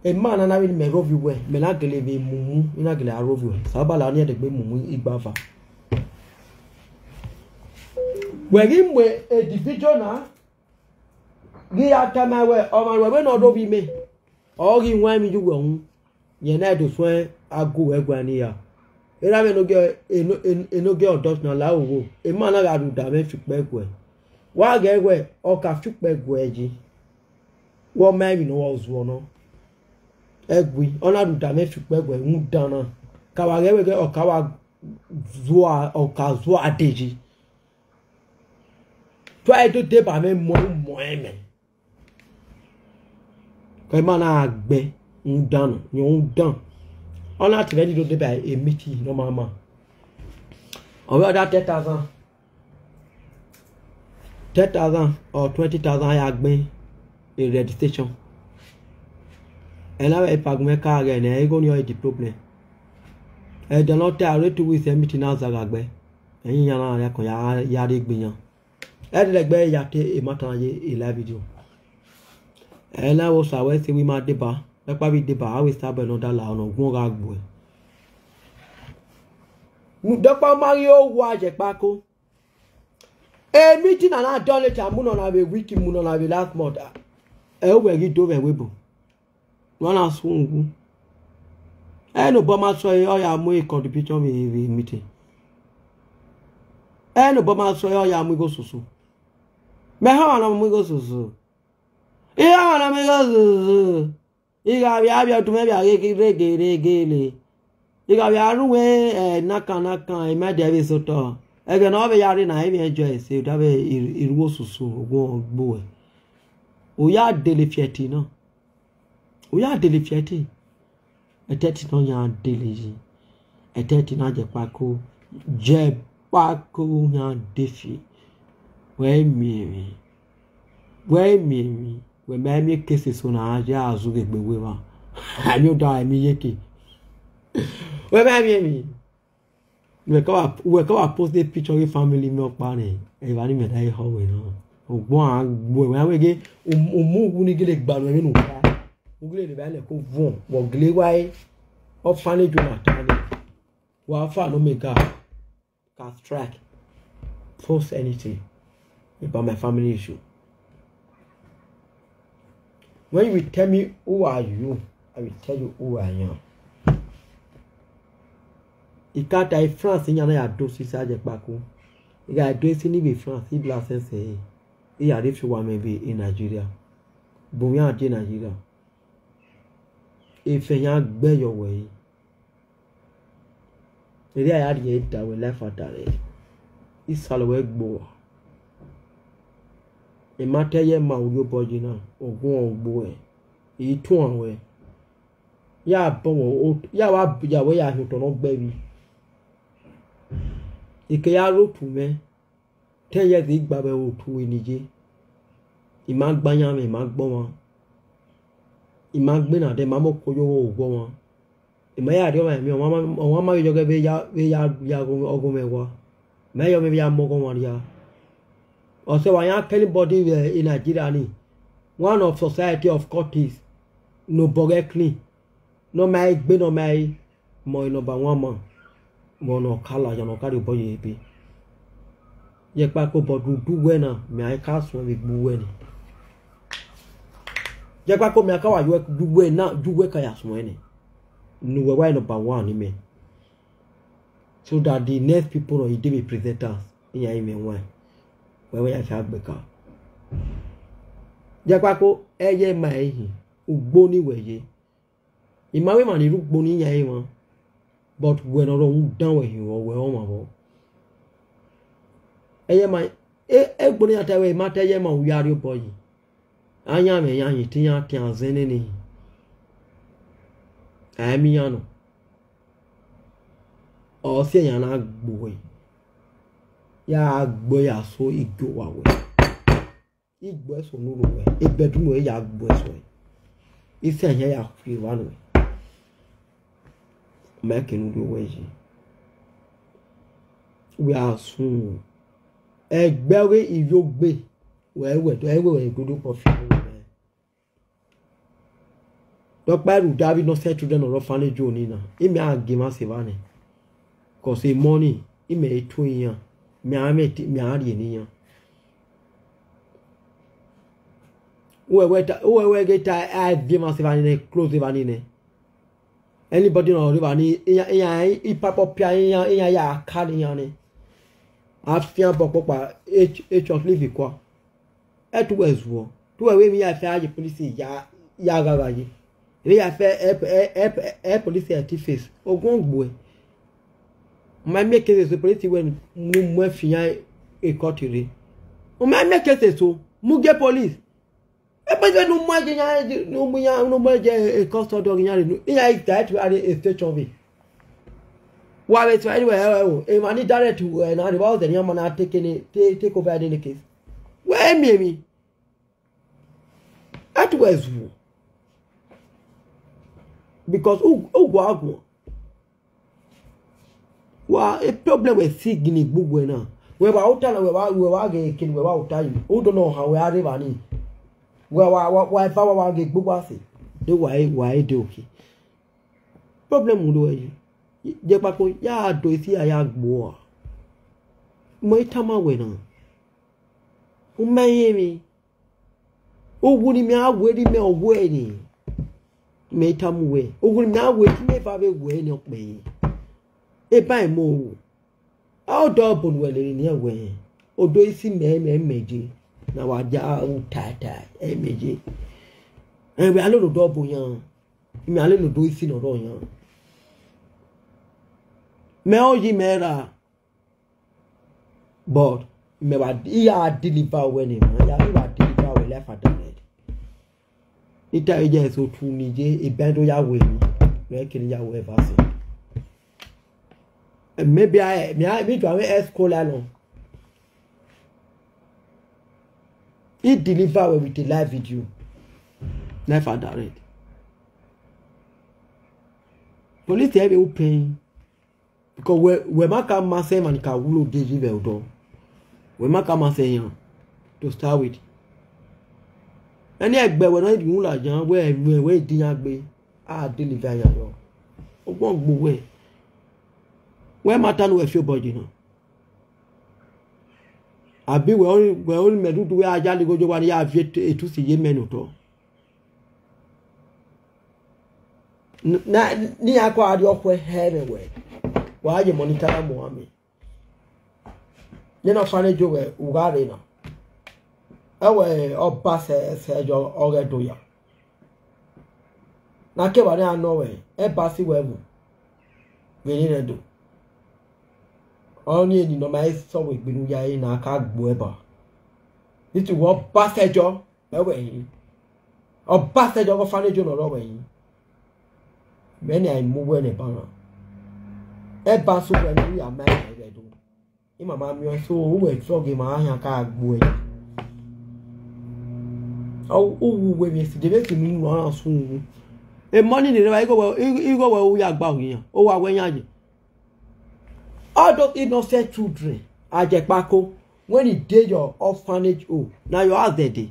Emwa na na vbe ne imẹ rhovbiẹ uwẹ, mẹ na gele vbe mumu, I na gele a rhovbiẹ uwẹ. Sabala ọnii ẹdẹgbe mumu igbava. Wẹ ghi mu e division na, ghi ya tama wẹ, ọmwa ruẹ vbene ọ do vbe imẹ, ọ ghi wan emwi ye uwẹ uhunmwu, rẹn na do suẹn a gu uwẹ guan ne I ra. Erha mwẹ enogie, eno-, eno-, enogie ọdọ na la owọ, emwa na gha rhie uda mwẹ fi ukpẹ guẹ. Wa ghẹ wẹ, ọ ka fi ukpẹ guẹ yi. Wẹ ọ ma emwi ne ọ zuọ nọ. Ẹgui, ọ na rhie uda mwẹ fi ukpẹ guẹ, rhunmwuda na, ka wa ghẹ wẹ, ọ ka wa zua, ọ ka zua de yi. Te a do deba mwẹ mọ, mọ ẹmwẹ. Kẹ ma na gbe rhunmwuda nọ, rhunmwuda. Ọ na te mwẹ ni do deba e meeting ne ọ ma ma. Ọ vbe ọ da ten thousand, ten thousand or twenty thousand ya gbe e registration. Ẹ na vbe pa gu mwẹ ka ghẹ nẹ, igho ni ọre the problem. Ẹdẹ ne ọ ta aro two weeks, e meeting na zagha gbe. Ẹyin iran na rhie akọn ya, ya rhie egbe iran. Ẹdẹdẹgbe ya te emata na ye e live video. Ẹ na vbe Osa wẹ sẹ wẹ ima deba, ẹkpa vbe deba, a vbe sabọ ne ọ da la ọnọ, ọguọn gha gbuẹ. Dọkpa ma ghi owa ye kpako. E meeting na na done te a mu nọ na vbe week, mu nọ na vbe last month. Ẹ, wẹ ghi do vbe ẹvbo ebo. Wa na sun uwu. Ẹ ne obọ ma sọ, ọ ya mu e contribution vbe, vbe meeting. Ẹ ne obọ ma sọ, ọ ya mu igho soso. Mẹ họn ọmwa ne ọ mu igho soso. I họn ọmwa ne ọ mu igho soso. I gha vbe a vbe ọdun mwẹ vbe a ghe rege rege le. I gha vbe a ru wẹ, ẹ, nakan nakan, I ma dia vbe sotọ. Ẹghẹ ne ọ vbe ya rre na, I vbe enjoy ẹse, da vbe i, i ru osusu, ogun gbe uwẹ. U ya dele fiẹtin na. U ya dele fiẹtin. Ẹtẹtin na yan dele yi. Ẹtẹtin na jẹ kpako. Jẹ kpako yan defi. Wẹ miẹn emwi. Wẹ miẹn emwi. Wẹ ma miẹn case eso na ya zughe egbe wẹ emwa. Amio da emwi yeke. Wẹ ma miẹn emwi. Wẹ ka wa, wẹ ka wa post the picture of family mi ọkpa nẹ. Evba ni mẹ da he họn wẹ nọ. Ogbọn a gbe wẹ, wẹ ghe, u mu uwu ni gele gba nuẹn vbene u kha. U gele rre evba lẹ ko vuọn, wẹ gele wa e orphanage na ta nẹ. Wa fa no me ga. Can strike. Post anything about my family issue. When you will tell me who are you, I will tell you who I am. I ka ta e France, iyan na ya do sisa jẹ kpako. I gha do esi ni vbe France, I bla sẹnsẹ ẹre. I ya rre fi uwa mwẹ vbe e Nigeria. Bu iran die Nigeria. Efẹ iran gbe yọ wẹ ẹre. Erriọ a ya rhie da wẹ life ada rẹ. Isalọ wẹ gbe uwa. I ma te ẹyẹ ma urhiobọ yi na, ogun ọ gbe uwẹ. I tuan wẹ. Ya bọ wẹ, ya wa ya wẹ ya hin otọ ne ọ gbe ẹvbi. I ke ya rre otu mwẹ. Ten years I gba vbe otu eni ye. I ma gba ayanmwẹ, I ma gba ọmwa. I ma gbe na dẹ, I ma mu oko ye owa ọmwa. I ma ya rhie ọmwa emwi, ọmwa ma, ọmwa ma vbe yọ ghẹ vbe ya, vbe ya, ya ọghe mwẹ wa. I ma ya ọmwa vbe ya mu ọghe ọmwa ria. Ọ sẹ wa yan kẹ anybody vbe e Nigeria ni. One of society of cultists. Ne obọ ghẹ clean. Ne ọ ma egbe, ne ọ ma e mọ e number one man. Mọ ne ọ ka la ya, ne ọ ka rhie obọ ye ebe. Ye kpako, but udu wẹ na, mẹ a ka suẹn vbe gbe uwẹ ni. Ye kpako, mẹ a ka wa ye uwẹ, udu wẹ na, udu wẹ ka ya suẹn nẹ. Ne uwẹ wa e number one ni mẹ. So that the next people nọ, e de vbe presenters, iran i mwẹ wan. Wẹ wẹ ya fi agbeka. Jẹkpako, ẹyẹ ma ẹre hin, ugbo ni wẹ ye. I ma wẹ emwa ni rre ugbo ni yan ẹre mwa, but wẹ ne ọ rhọ dan wẹ hin wẹ ọmwa vbọ. Ẹyẹ ma, egbe ne iran ta wẹ, I ma ta ẹyẹ ma, u ya rrie obọ yi. Ayan mwẹ yan hin te iran tian zẹn nene hin. A i miẹn iran nọ. Ọ si ẹyan na gbe uwẹ, ya gbe ya so igie owa wẹ. Igbe ẹso nurho wẹ, ebẹdun wẹ ya gbe ẹso. Isẹ hia ya khui evba nuẹ. Ma ke ne u rrie owẹ yi. Wẹ a sun ẹgbẹ ọghe ivbiogbe, wẹ wẹ do ẹwe wẹ dodo kpọ fi. Dọkpa rhunmwuda avbe innocent children ne ọ rre orphanage ni na, imẹ a gie emwa sẹ evba nẹ. Cause emọ ni, imẹ i tuẹ iran, mẹ a mẹ mẹ a rhie ne iran. Uwẹ wẹ ta, uwẹ wẹ ghe ta a viọ emwa sẹ evba ni nẹ, close evba ni nẹ. Anybody ne ọ rre evba ni, iran iran ipapọ pia iran iran ya ka ne iran nẹ. A fian bọ kpokpa, e e church live kua. Ẹ te uwẹ zuọ, te uwẹ wẹ emwi ya fẹ a ye police ya ya gha gha ye. Emwi ya fẹ ẹ ẹ ẹ ẹ police ẹ te face. Ogun gbuẹ. U ma miẹn case eso, police wẹ ne u mu ẹn fi iran ekọt rre. U ma miẹn case eso, mu gie police. E police wẹ ne u mu ẹn gie iran, ne u mu iran, ne u mu ẹn gie e custody ọghe iran rre, iran i direct wẹ a rrie station vbe. Wa vbe sẹ ẹre wẹ o, emwa ni direct wẹ na rre, wa ọzẹ ne iran ma na take ne take over ne case. Wẹ miẹn emwi. Ẹ te uwẹ zuọ. Because u u gua guan. Wa e problem wẹ si gini gbe uwẹ na. Wẹ wa ota na, wẹ wa wẹ wa ghe ekene wẹ wa ota yi. U do nọ han wẹ a rre evba ni. Wẹ wa wa wa eva wa wa ghe gbe uwa sẹ. De wa e wa e de oke. Problem do ẹ yi. Jẹkpako ya do esi a ya gbuọ. Mọ i tama wẹ na. U ma rẹn emwi. Uwu ne imẹ a wẹ ne imẹ ọ wẹ ni, mẹ i tama uwẹ, uwu ne imẹ a wẹ ne imẹ eva vbe wẹ ni ọkpẹn. Eban mẹ o. A ọdọ ọbo ne uwẹ lele ne iran wẹ, odo isi mẹ mẹ mẹ je, ne a wa dia ru taita, ẹ mẹ je. Ẹn, wẹ a lele odọ ọbo yan, imẹ a lele odo isi ne ọ rrọọ yan. Mẹ ọ yi mẹ ra. But mẹ wa, I ya deliver wẹ ne emwa, I ya, I wa deliver wẹ life and direct. I ta ẹre ye ẹse otu ni ye, eban do ya wẹ emwi, wẹ kene ya wẹ vaccine. Maybe I, me, I, me do avbe escrow la nọ. I deliver wẹ with a live video. Life and direct. Police ẹvbe u pẹn. Because wẹ, wẹ ma ka ma sẹ emwa ni ka wulo de yi vbe odọ. Wẹ ma ka ma sẹ iran to start with. Ẹni ẹgbẹ wẹ ne ọ rhunmwuda yan, wẹ, wẹ, wẹ i din iran gbe, a deliver iran yọ. Ọgbọn gbe uwẹ. Wẹ ma ta ne uwẹ fi obọ yi na. Abi wẹ, wẹ, mẹ dudu wẹ a ya ligho ye owa ne ya viọ etu, etusi ye mẹ ne otọ. N-, na, ne iran kọ a rrie ọkhuẹ hẹ mwẹ wẹ, wa ye monitor na mu amẹ. Nene orphanage wẹ u gha rre na. Ẹ wẹ ọba sẹ, sẹ yọ ọghẹ do ya. Na kevbe ne a nọ wẹ, ẹba si wẹ vbo. Vbe ne rẹn do. Ọnii eni ne ọ ma sẹ wẹ egbe ne u ya ẹre na ka gbe uẹ ba. Iti wẹ ọba sẹ yọ. Ẹ wẹ hin. Ọba sẹ yọ ọghe orphanage ne ọ rrọọ wẹ hin. Mẹ ne a i mu uwẹ nẹ eba na. Ẹba sẹ uwẹ ne u ya ma ẹre do. Ima ma miẹn ọẹn, so uwẹ sẹ ọghe emwa khian ka gbe uẹ. Ọ, u wu uwẹ vbe esi, de vbe esi ne unu ọna sun unu. Emọ ni rre evba, igho wẹ, igho wẹ u ya gba ogiyan, owa wẹ yan ye. All those innocent children, Ajekpako, when he dey your orphanage home, na your house dem dey.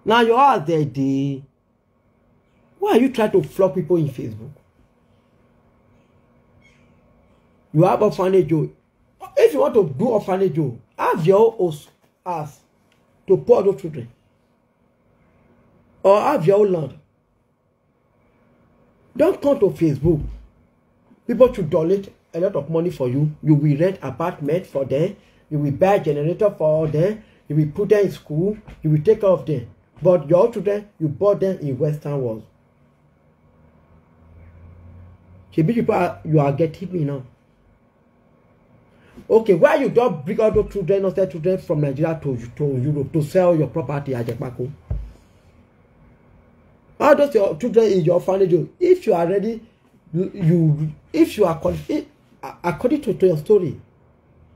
Na your house dem dey. Why are you trying to flog people in Facebook? You have orphanage home. If you want to do orphanage home, have your own house to put all those children. Or have your own land. Don't come to Facebook. People should donate a lot of money for you. You will rent apartment for them. You will buy generator for them. You will put them in school, you will take care of them. But your own children, you bought them in Western world. Shebi you are, you are getting me now. Okay, why you don't bring all those children, innocent children from Nigeria to, to Europe to sell your property, Ajekpako? All those your children in your family, you, if you are ready, you, you if you are quali-, if, a-, according to, to your story,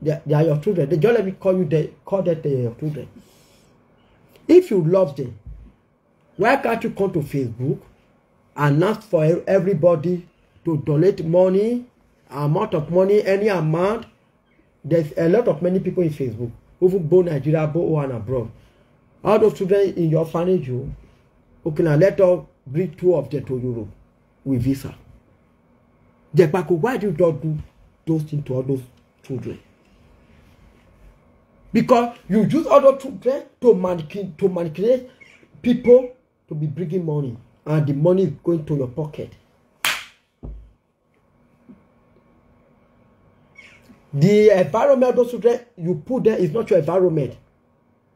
they, they are your children. They just let me call you, they call that they are your children. If you love them, why can't you come to Facebook and ask for e-, everybody to donate money, amount of money, any amount? There's a lot of many people in Facebook, even both Nigeria, both and abroad. All those children in your family, you, okay, now let us bring two of them to Europe with visa. Ajekpako, why do you not do those things to all those children? Because you use all those children to manipulate, to manipulate people to be bringing money, and the money is going to your pocket. The environment those children you put there is not your environment.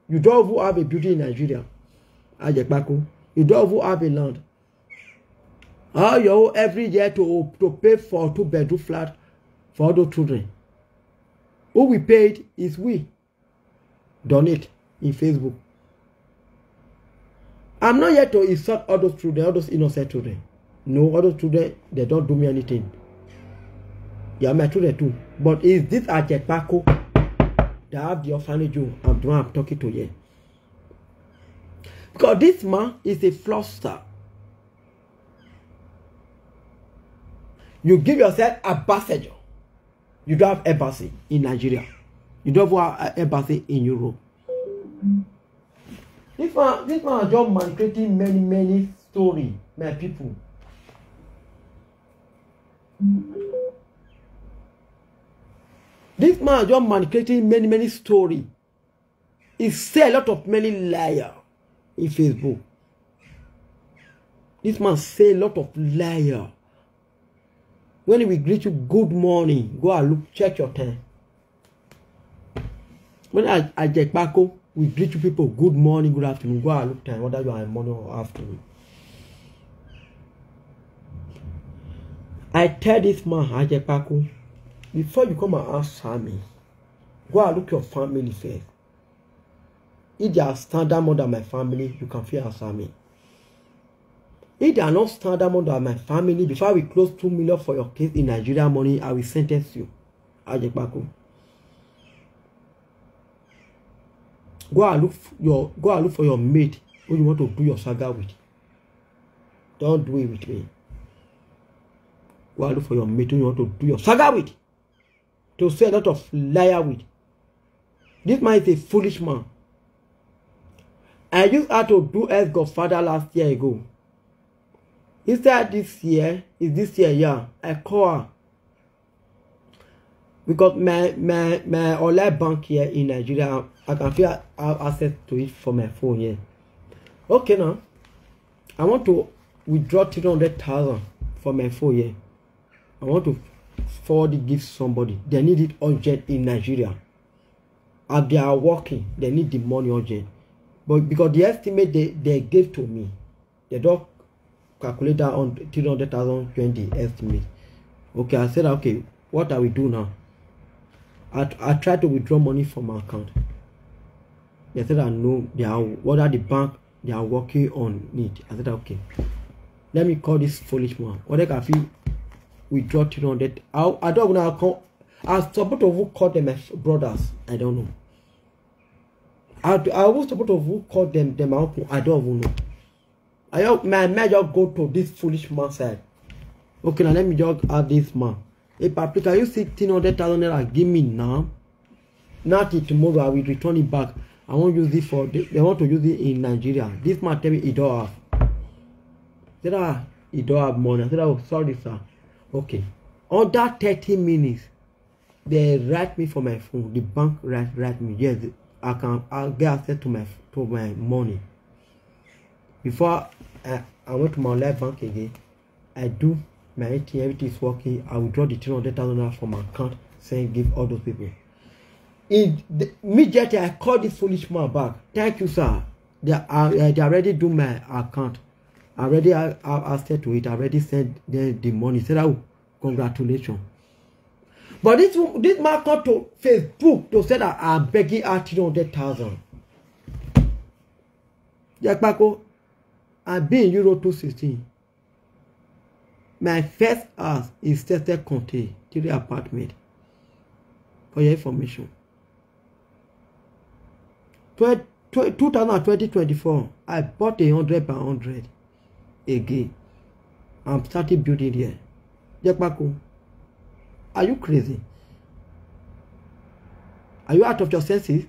You don't even have a building in Nigeria, Ajekpako. You don't even have a land. All your own every year to, to pay for two bedroom flat for all those children. Who will pay it is we. Donate in Facebook. I'm not here to insult all those children, all those innocent children. No, all those children, they don't do me anything. They are my children too. But is this Ajekpako that have the orphanage home I'm, the one I'm talking to here? Because this man is a fraudster. You give yourself ambassador. You don't have embassy in Nigeria. You don't have an embassy in Europe. This man, this man just manipulating many, many story, my people. This man just manipulating many, many story. He say a lot of many liar in Facebook. This man say a lot of liar. When he will greet you, "Good morning," go and look, check your time. When I, Ajekpako, we greet you people, "Good morning, good afternoon," go and look time, whether you are in morning or afternoon. I tell this man, Ajekpako, before you come and answer me, go and look your family first. If they are standard more than my family, you can fit answer me. If they are not standard more than my family, before I will close two million for your case in Nigeria money, I will sentence you. Ajekpako. Go and look f-, your, go and look for your mate who you want to do your saga with. Don't do it with me. Go and look for your mate who you want to do your saga with. To say a lot of liar with. This man is a foolish man. I used her to do as godfather last year ago. Instead this year, is this year, yeah, I call her. Because my, my, my online bank here in Nigeria, I can feel have access to it for my phone here. Okay now, I want to withdraw three hundred thousand from my phone here. I want to forward it give somebody. They need it urgent in Nigeria. As they are working, they need the money urgent. But because the estimate they, they gave to me, they don't calculate that on three hundred thousand twenty estimate. Okay, I said, "Okay, what I will do now?" I, I try to withdraw money from my account. They said, "I know they are, what are the bank, they are working on it." I said, "Okay. Let me call this foolish man. What they can feel withdraw three hundred." I, I don't know how come. I suppose to even call them my brothers. I don't know. I, I was supposed to even call them, them my uncle. I don't even know. I don't, my, my just go to this foolish man side. Okay, now let me just ask this man. "Hey, Papi, can you see three hundred thousand naira give me now? Not till tomorrow, I will return it back. I won't use it for, they, they want to use it in Nigeria." This man tell me he don't have. Said, "Ah, he don't have money." I said, "Oh, sorry, sir." Okay. Under thirty minutes, they write me for my phone. The bank write, write me. Yes, I can, I get access to my, to my money. Before I, I went to my online bank again, I do my A T M, everything is working. I withdraw the three hundred thousand naira from my account, send give all those people. Immediately I call this foolish man back. Thank you, sir. They, uh, they already do my account. I already have access to it. I already sent them the money. He said, "Oh, congratulations." But this this man come to Facebook to say that I'm begging out three hundred thousand. Yekpako, I be in Euro two sixteen. My first house is Sese Conte, three apartment. For your information. Twe- twe- two thousand twenty twenty-four, I bought a hundred by hundred again. I'm starting building here. Yekpako, are you crazy? Are you out of your senses?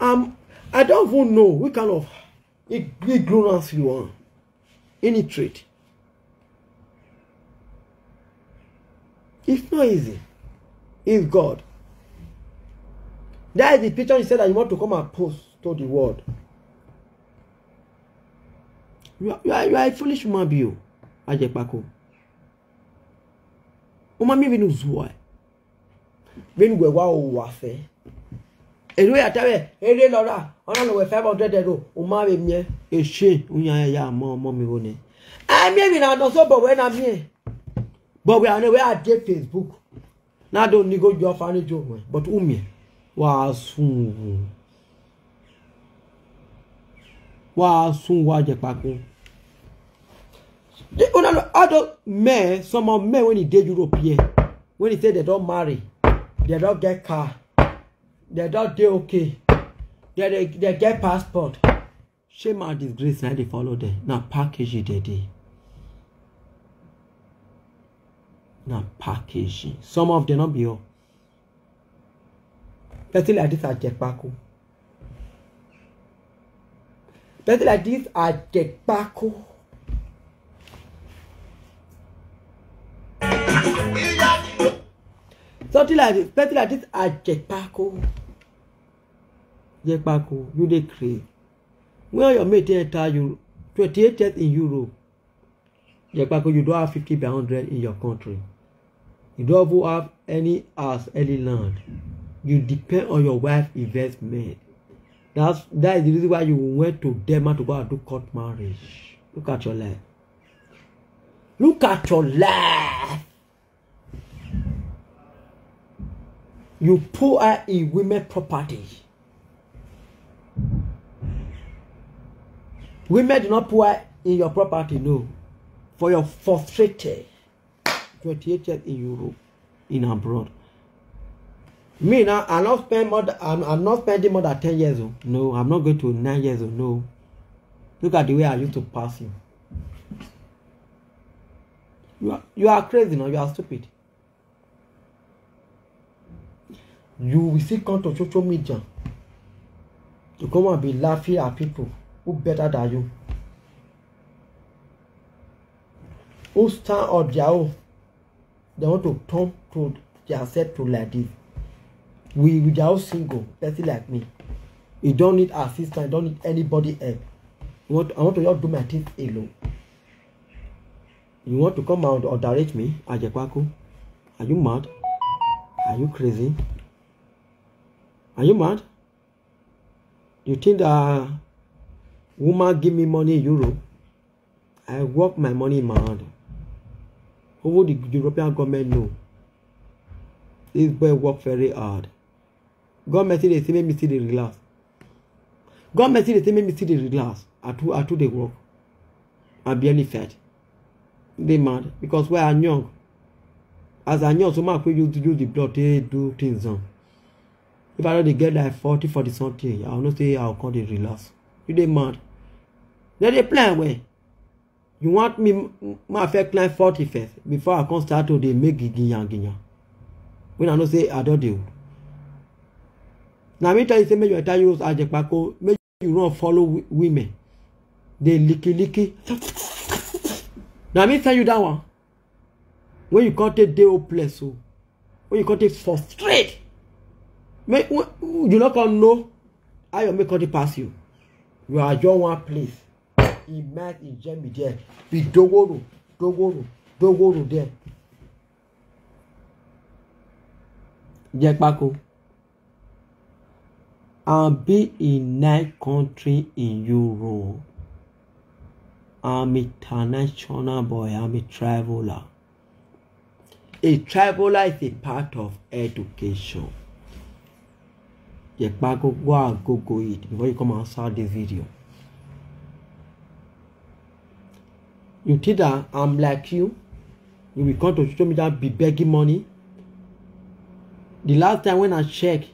Um, I don't even know what kind of ig- ignorance you are. Illiterate. It's not easy. It's God. That is the picture you said that you want to come and post to the world. You are, you are, you are a foolish human being, o, Ajekpako. U ma miẹn vbene u zuẹ. Vbene uwẹ wa ru uwa fẹ. Erriọ ya ta wẹ, erriọ lọ ra, ọ na lọ wẹ five hundred euro, u ma vbe miẹn. Eshie, u yan ya mọ ọmọ mi vbo nẹ. A miẹn emwi na nọ so, but wẹ na miẹn. But wẹ a nẹ wẹ a de Facebook. Na do ni igho yọ ọfa ni jo ruẹn, but u miẹn. Wa sun uwu. Wa sun uwu Ajekpako. Una know, all those men, some of men when he dey Europe here, when he say they don marry, they don get car, they don dey okay, they dey they get passport. Shame and disgrace na dey follow them. Na package they dey. Na package. Some of them no be all. Person like this Ajekpako. Person like this Ajekpako. Something like this, person like this Ajekpako. Ajekpako, you dey craze. When your mate enter you, twenty-eight years in Europe, Ajekpako, you don't have fifty by hundred in your country. You don't even have any house, any land. You depend on your wife investment. That's that is the reason why you went to Denmark to go and do court marriage. Look at your life. Look at your life. You put her in women property. Women do not put her in your property, no. For your frustrated twenty-eight years in Europe, in abroad. Me now, I not spend more. Than, I'm, I'm not spending more than ten years old. No, I'm not going to nine years old. No. Look at the way I used to pass you. You are, you are crazy now. You are stupid. You will still come to social media to come and be laughing at people who better than you, who stand on their own. They want to turn to their self to like this. We with their own single person like me. You don't need assistance. You don't need anybody help. You want, I want to just do my things alone. You want to come and underrate me, Ajekpako? Are you mad? Are you crazy? Are you mad? You think that woman give me money in Europe? I work my money in my hand. Even the European government know. This boy work very hard. Government still dey say make me still dey relax. Government still dey say make me still dey relax. I too, I too dey work. I be any fed. Dey mad because when I young, as I young, so much we use use the blood to do things on. If I don't dey get like forty, forty something, I will not say I will come dey relax. You dey mad? They dey plan well. You want me, m- ma first climb forty first before I come start to dey make gigiyan giyan. When I know say I don dey old. Now me tell you say make you enter use Ajekpako, make you run follow wi- women. Dey licky licky. Now me tell you that one. When you come take dey hopeless, so when you come take frustrate, make you no come know how your make come dey pass you. You are just one place. He might in Germany there. Be dogoro, dogoro, dogoro there. Jekpako. I be in nine country in Europe. I'm international boy, I'm a traveler. A traveler is a part of education. Jekpako, go and Google it before you come outside this video. You think that I'm like you? You will come to social media be begging money. The last time when I check,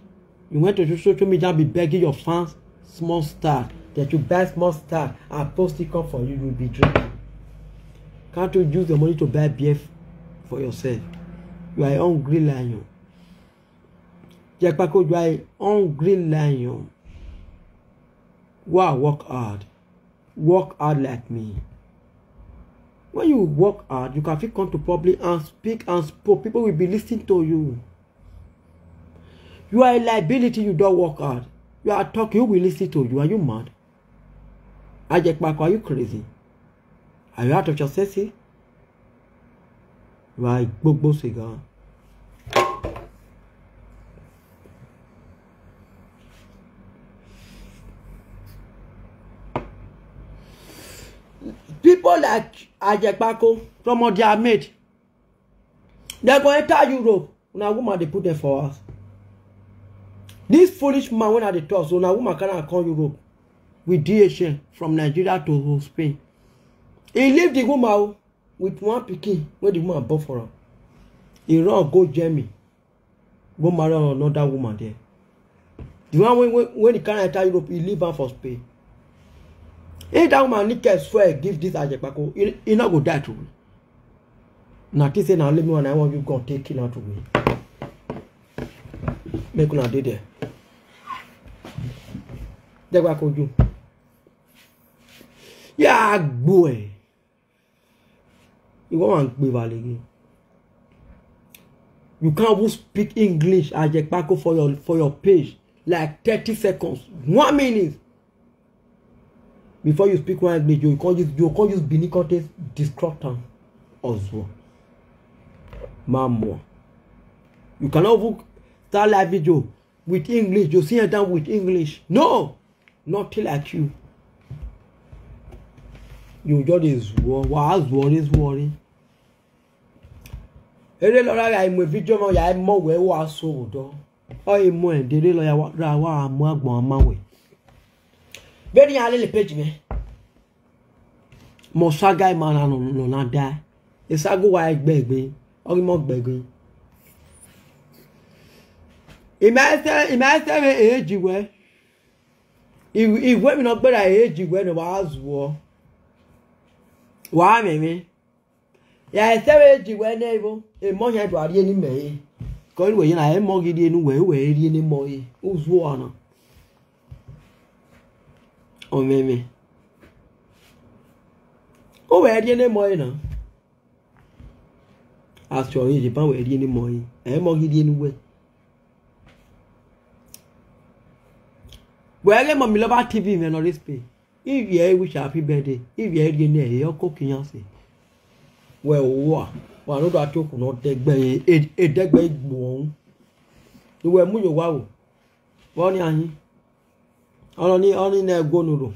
you went to social media be begging your fans small star, that you buy small star and post it come for you, you will be drinking. Can't you use your money to buy beer f- for yourself? You are a hungry lion. Jekpako, you are a hungry lion. Go and work hard. Work hard like me. When you work hard, you can fit come to public and speak and spoke. People will be listening to you. You are a liability, you don't work hard. You are talking, who will listen to you? Are you mad? Ajekpako, are you crazy? Are you out of your senses? You are a gbogbo cigar. People like Ajekpako, some of their mate, they go enter Europe. Una woman dey put them for house. This foolish man, when I dey talk, so una woman carry am come Europe with D H L from Nigeria to Spain. He leave the woman o, with one pikin wey the woman born for am. He run go Germany, go marry another woman there. The one wey, wey, wey he carry enter Europe, he leave am for Spain. If that woman need to swear give this Ajekpako, he, he no go die today. Na think say na only me one, I want you go take kill am today. Make una dey there. Jekpako, you. Yeah, boy. You want to be valid. You can't even speak English, Ajekpako, for your, for your page. Like thirty seconds, one minute. Before you speak one English, you can't use, you can't use Benin context, disrupt am as well. Mamọ. You cannot even start live video with English. You sit down with English. No, nothing like you. You just dey zuọ, wa zuọ re, zuọ re. Erha lọ ra gha mu video mẹ, ya mọ wẹ wa so vbe odọ. Ọ i mu ẹn, de erha lọ ya wa, ra wa mu agbọn ma wẹ. Vbene iran lele page mwẹ, mẹ Osaga ima na nọ, nọ na da. Esaga uwa gbe egbe, ọ ghi mọ gbe egbe. Ima ẹsẹ, ima ẹsẹ vbe ehe ji wẹ. I, I wẹ emwi ne ọ gberra ehe ji wẹ ne wa zuọ. Wa mwẹ mwẹ. Ya ẹsẹ vbe ji wẹ nẹ vbo, emọ yan do a rhie ne imẹ re. Kọ ru wẹ ye na, emọ ghi rhie ne uwẹ, uwẹ rhie ne emọ re. Uzuọ na. Ọmwẹmwẹ. Uwẹ rhie ne emọ re na. Asọ re, ye ban wẹ rhie ne emọ re. Emọ ghi rhie ne uwẹ. Wẹ ghe Mọmilọba T V mwẹ nọ rre Spain. Ivie ẹre wish happy birthday. Ivie ẹre rhie ne ẹre, ọ koko iran sẹ. Wẹ owa, wa ne u da tie okhu ne ọ dẹgbẹ, e, e, edẹgbẹ igbuọhun. Wẹ mu ye owa ro. Vbọ nian hin? Ọnii, ọnii ne ẹguọ ne u ro.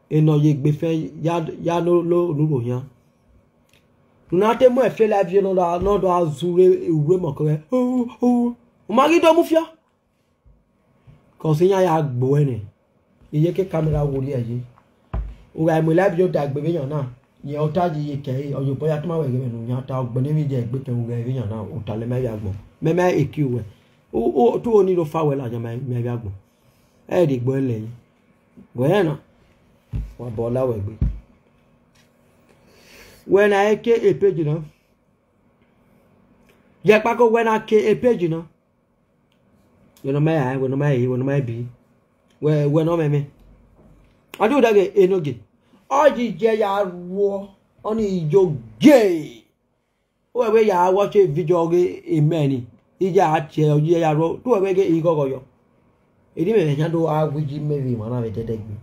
Enọ ye egbe fẹn ya, ya no lo ne u ro hian. Ne u na te mu ẹfe live video ne ọ da, ne ọ da zurre urhu emọ kẹghẹ. U ma ghi do mu fiọ. Cause iran ya gbe uẹ nẹ, iyeke camera wo rhie ye. U gha mu live video da egbe vbe iran na, rẹn ọ ta ye iyeke ẹre, ọ ye obọ ya tama wẹ ghe mwẹ ne u yan ta, ọ gbẹnnẹ emwi ye egbe tẹn u ghe vbe iran na, u ta lẹ ma vbe agbọn. Mẹ ma eki uwẹ. U, u, te uwẹ ni rre ofa wẹ ladian ma, ma vbe agbọn. Ẹ i rhie egbe lẹ yi. Wẹ rẹn na, wa bọ la wẹ egbe. Wẹ na ke e page na. Jekpako, wẹ na ke e page na. Wẹ ne ọ ma rae, wẹ ne ọ ma re, wẹ ne ọ ma bi. Wẹ, wẹ ne ọ mwẹ mwẹ. Ọ di uda ghe enogie. Ọ yi je ya ruọ, ọnii yo gay. Uwẹ vbe ya watch video ọghe imẹ ni, I ya tie, ọ yi ya ruọ, te uwẹ vbe ghe I ghọghọ yọ. Erriọ mwẹ khian do a wiji mẹ vbe emwa na vbe dẹdẹ gbe.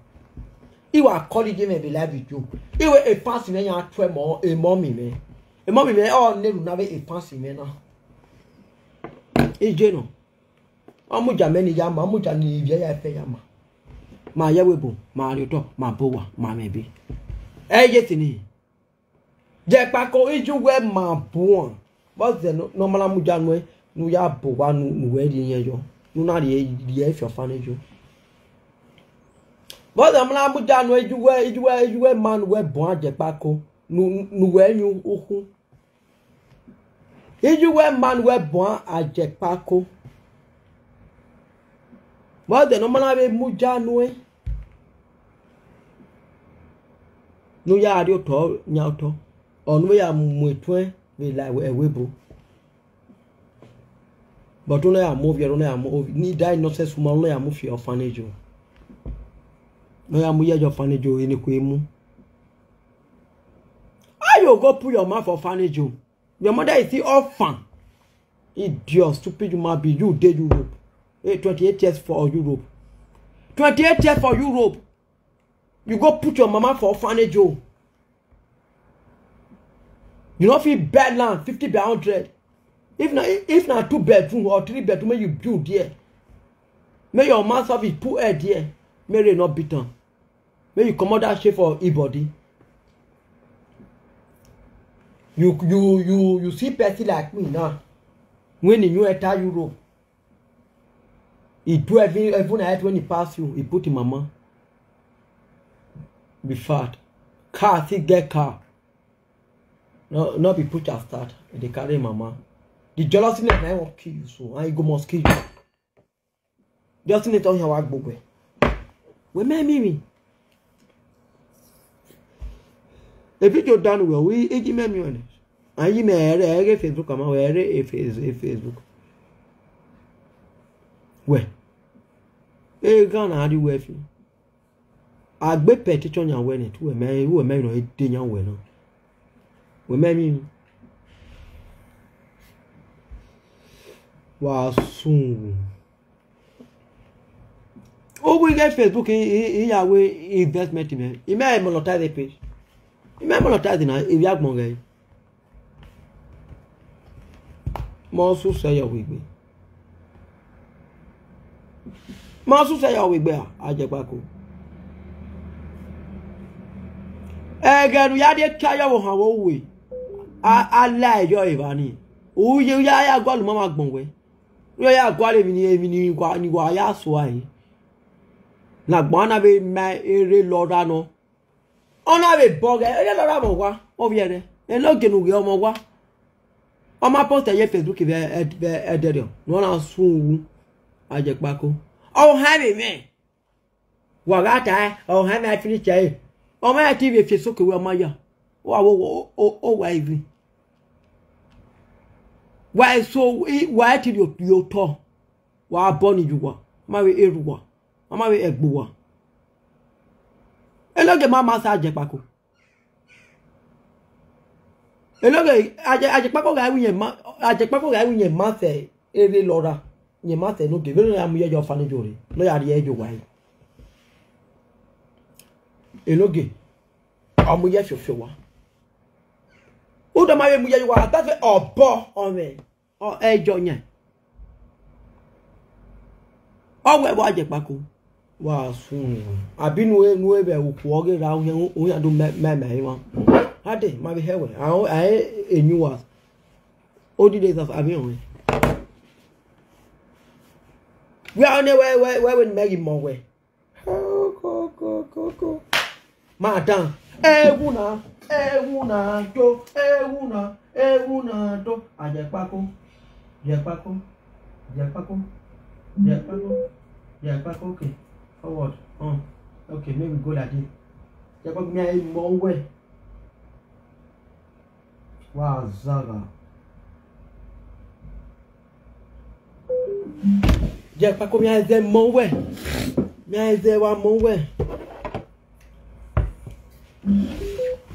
I wa call je mwẹ vbe live video. I wẹ e fans mwẹ yan tuẹ mọ, emọ mi mwẹ. Emọ mi mwẹ, ọ ne ru na vbe e fans mwẹ na. Iye nọ. Ọ mudia mẹ ni ya ma, ọ mudia ni ivbi ẹre ya fẹ ya ma. Ma ye ẹvbo ebo, ma rrie otọ, ma bọ owa, ma mwẹ ebe. Ẹ i ye sẹ nii. Jekpako, iye uwẹ ma buan. Vbọzẹ ne ọ ma na mudia nuẹn ne u ya bọ owa ne uwẹ rhie irẹn yọ, ne u na rhie rhie fi orphanage yo? Vbọzẹ ne ọ ma na mudia nuẹn, iye uwẹ, iye uwẹ, iye uwẹ ma ne uwẹ buan Jekpako, ne u- ne uwẹ yin ukhun? Iye uwẹ ma ne uwẹ buan Jekpako. Vbọzẹ ne ọ ma na vbe mudia nuẹn ne u ya rrie otọ yan otọ, ọ ne u vbe ya mu etuẹn vbe la ẹvbo ebo. But u na ya mu ovbi ẹre, u na ya mu ovbi ni da nonsense woman, u na ya mu fi orphanage o. Ne ọ ya mu ye orphanage o, eni ekhue mu. How you go put your mouth for orphanage o? Your mother is still orphan. Idiot, stupid human being. You dey Europe. Hey, twenty-eight years for Europe. Twenty-eight years for Europe. You go put your mama for orphanage o. You no fit buy land fifty by hundred. If na if na two bedroom or three bedroom, make you build there. Make your man service put head there. Make rain no beat am. Make you comot that shit for e body. You you you you see person like me now. When you enter Europe, he do every every night when he pass you, he put him mama. Be fat. Car, still get car. No, no be put as start. They carry mama. The jealousy na wan kill you so, and e go must kill you. Just need to hear what gbogbo. We me mi mi. E video done well. We e gi me mi one. Ayi me ere ere Facebook ama we ere e Face- e Facebook. We. E gan na di we fi. A gbe petition yan wẹ nẹ, te uwẹ mẹ, uwẹ mẹ nọ, e de yan wẹ nọ. Wẹ mẹ mi. Wa sun. Uwu ighe Facebook i- i- i ya wẹ investment mẹ. I mẹ monetize page. I mẹ monetize na, ivbi agbọn ghẹ. Ma suse yọ vbe egbe. Ma suse yọ vbe egbe a, Ajekpako. Ẹghẹ ne u ya rhie eka yọ vbe ohan vbe uwe, a, a la yọ evba ni. U ye, u ya, ya gualọ umamwagbọn wẹ. U ya, ya gualọ emwi ni, emwi ni wa, ni wa ya sua ẹre. Ne agbọn na vbe ma erha lọra nọ. Ọ na vbe bọghe, erha lọra vbe owa, ọ vbiẹ rẹ. Enogie ne u ghe ọmọ owa. Ọ ma post ye Facebook vbe, vbe ẹdẹrriọ, ne ọ na sun uwu, Ajekpako. Ọ họn ẹmwẹ mwẹ. Wa gha ta, ọ họn ẹmwẹ finish ẹre. Ọ ma ya te vbe fi eso ke wẹ ọ ma ya. Wa vbe o, o, o, wa ivin. Wa eso, i- wa i ti rhie otọ. Wa bọ ni ye uwa. Ọ ma vbe erha uwa. Ọ ma vbe ẹgbe uwa. Enogie ma ma sẹ Ajekpako. Enogie, Aje- Ajekpako gha ru iyẹn ma, Ajekpako gha ru iyẹn ma sẹ erha lọra. Iyẹn ma sẹ Enogie. Vbene ọ ya mu ye orphanage rre, ne ọ ya rhie ye owa ẹre. Enogie, ọ mu ye fiọfiọ owa. Udo ma vbe mu ye owa, that's why ọbọ ọmwẹ. Ọ, ẹjọ yan. Ọ wẹ vbe Ajekpako. Wa sun. Abi nu e, nu e vbe ukhu ọghe ra, uyan, uyan do mẹ, mẹ, mẹ emwa. Ade, ma vbe hẹ wẹ. A, a, e, e new house. Old days of Abi ọnrẹn. Wẹ ọnẹ wẹ, wẹ, wẹ, wẹ ne mẹ ghi mọ wẹ. Ko, ko, ko, ko, ko. Madam, ẹwu na, ẹwu na do, ẹwu na, ẹwu na do. Ajekpako, Jekpako, Jekpako, Jekpako, Jekpako, okay. Forward, on. Okay, make we go like this. Jekpako, mi a mọ wẹ. Wa zagha. Jekpako, mi a zẹ mọ wẹ. Mi a zẹ wa mọ wẹ.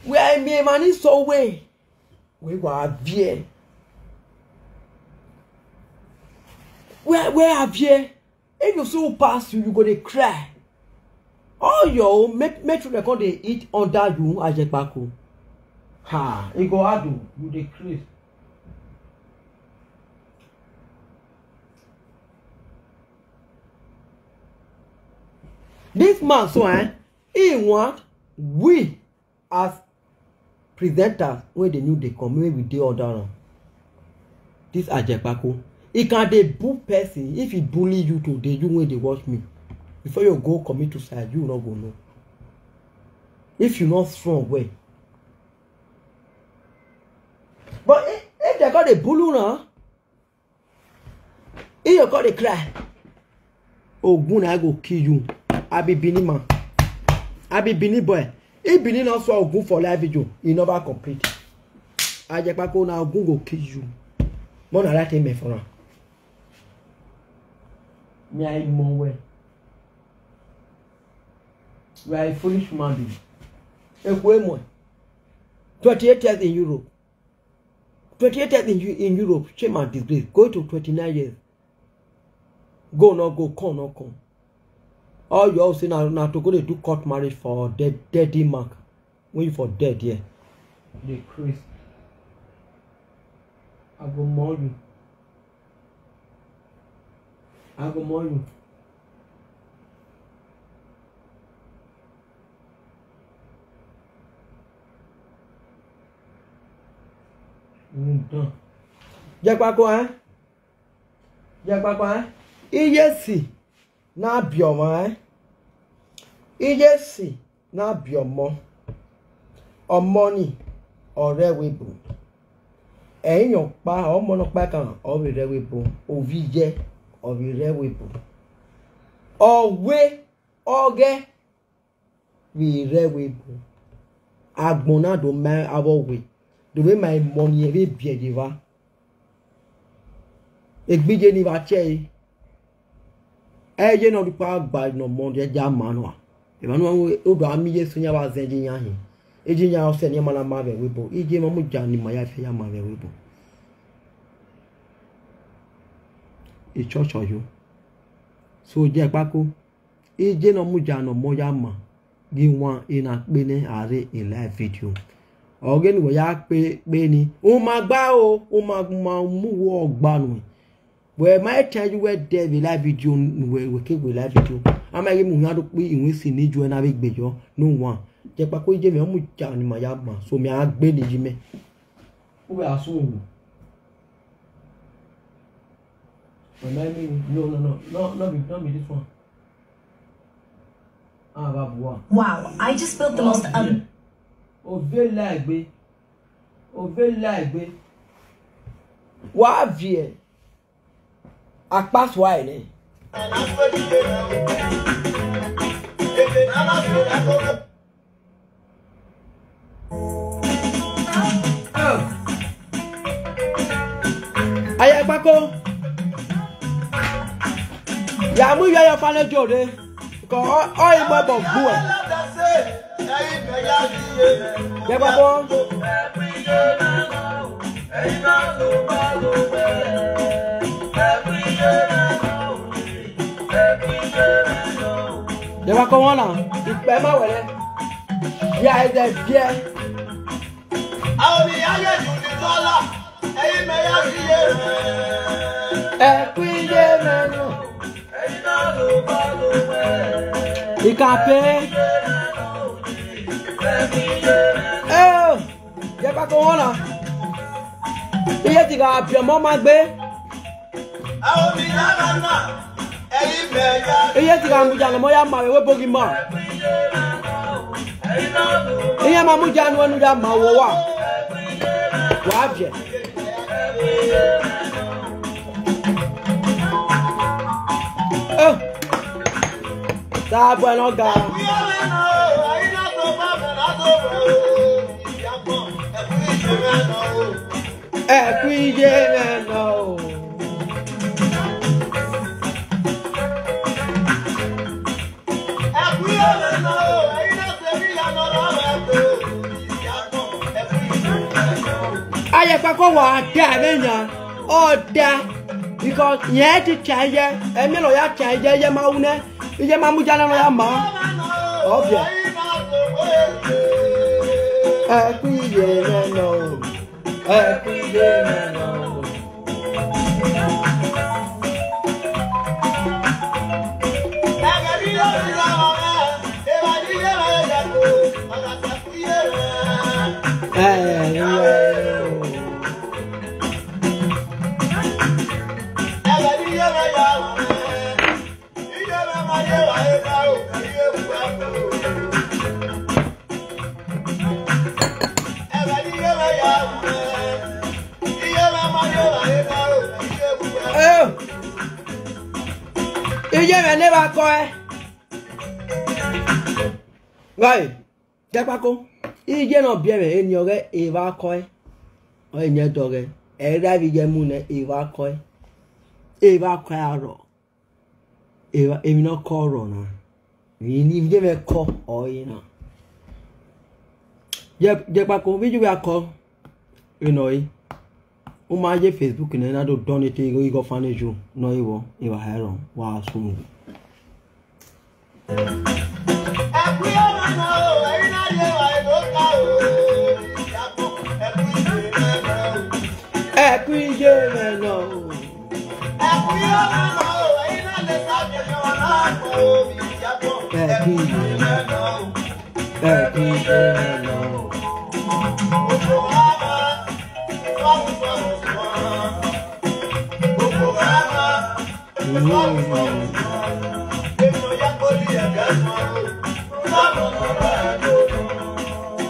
Wẹ a miẹn emwa ni so wẹ. Wẹ wa viẹ. Wẹ, wẹ a viẹ. If you see who pass you, you go dey cry. All your own, make, make children come dey eat under you, Ajekpako. Ha, e go hard o, you dey craze. This man so, eh, he want we as presenters, when the new dey come, when we dey under am. This Ajekpako, he can dey bully person. If he bully you today, you wey dey watch me, before you go commit suicide, you no go know. If you no strong well. But if, if they go dey bully una, if you go dey cry, Ogun na go kill you. I be Benin man. I be Benin boy. If Benin no saw Ogun for live video, he never complete. Ajekpako, na Ogun go kill you. More na that thing me for now. Me, I more well. You are a foolish human being. Ekwemo. Twenty-eight years in Europe. Twenty-eight years in, Eu- in Europe. Shame and disgrace. Go to twenty-nine years. Go no go, come no come. All you all say na, na to go dey do court marriage for dead, dead mark. When you for dead, yeah. Dey craze. I go murder you. I go murder you. Mm, done. Ajekpako, eh? Ajekpako, eh? Iye esi na biẹ ọmwa, eh? Iye esi na biẹ ọmọ. Ọmọ ni, ọ rre ẹvbo ebo. Ẹrinmwi ọkpa, ọmọ nọkpa kan, ọ vbe rre ẹvbo ebo. Ovbi iye, ọ vbe rre ẹvbo ebo. Ọ wẹ, ọ ghẹ vbe rre ẹvbo ebo. Agbọn na do ma avbe ọvbehe, do vbe ma emọ ne irẹn vbe biẹ ye evba. Egbe iye ni vbe a tie ẹre. Ẹ ye ne ọ rhie ukpa gba ne ọmọ rhie ya ma nua. Emwa nua, u do gha miẹn iye eso iran vbe a zẹ ye iran hin. Eje iran ọsẹ ne iran ma na ma vbe ẹvbo ebo. Iye ma mudia ne ima ya fẹ ya ma vbe ẹvbo ebo. Church ọyo. So, Ajekpako, iye ne ọ mudia ne ọmọ ya ma, ghi wan ena kpe nẹ a rre in live video. Ọ ghe ne uwẹ ya kpe kpe ni, u ma gba o, u ma, u ma mu uwu ọgba nuẹn. Wẹ ma tell you wẹ dẹ vbe live video, wẹ, wẹ ke wẹ live video. A ma ghi mu iran do kpe iwinsi ne ijuẹ na vbe gbe yọ, no one. Ajekpako, iye mwẹ ọ mudia ne ima ya ma, so mẹ a gbe ne iye mẹ. U vbe a sunu wo. Wẹ ma miẹn, no, no, no, no, no be, no be this one. Ah, ba bua. Wow, I just built the most, um, Ovie la egbe. Ovie la egbe. Wa viẹ. Akpasua ẹre nẹ. Ajekpako, ya mu iyọyọ fan ne Joe rre, kọ ọ, ọ i mu ẹbọ gbuẹ. Ajekpako. Ajekpako wọn na, ikpẹ ma wẹ nẹ. Ya ẹdẹ biẹ. Aho ni ya ye ju ni tọla, ẹi mẹ ya rhie. Ẹ ku iye mwẹ nọ. Ikape. Eh, Ajekpako wọn na. Iye ti gha biẹ ọmọ ma gbe. Iye ti gha mudia ne ọmọ ya ma vbe ẹvbo ebo ghi ma. Iran ma mudia nuẹn ne u ya ma vbe owa. Wa viẹ. Eh. Sa bua ne ọ ga. Ẹ ku iye mwẹ nọ o. Ajekpako wa da ẹmwẹ yan, ọ da, because irẹn ti tie ẹre ye, ẹmwẹ ne ọ ya tie ẹre ye, iye ma ru nẹ, iye ma mudia ne ọ ya ma, ọ viẹ. Ẹ ku iye mwẹ nọ o. Ẹ ku iye mwẹ nọ o. Eh, iye mwẹ ne evba kọe. Ghai, Jekpako, iye ne ọ biẹ mwẹ, eni ọghe evba kọe. Ọ eni ẹdọghe, ẹ i ra vbe iye mu nẹ, evba kọe. Evba kọe arrọọ. Evba, emwi ne ọ kọ rrọọ na. Emwi ne iye mwẹ kọ ọre na. Jekpako, vbe iye uwẹ a kọ, enọ re. U ma ye Facebook nẹ, na do donate igho, igho orphanage ne ọ re vbọ, evba hẹ rrọọ, wa sunu. Ẹ kú iye mwẹ nọ. Ẹ kú iye. Ẹ kú iye mwẹ nọ.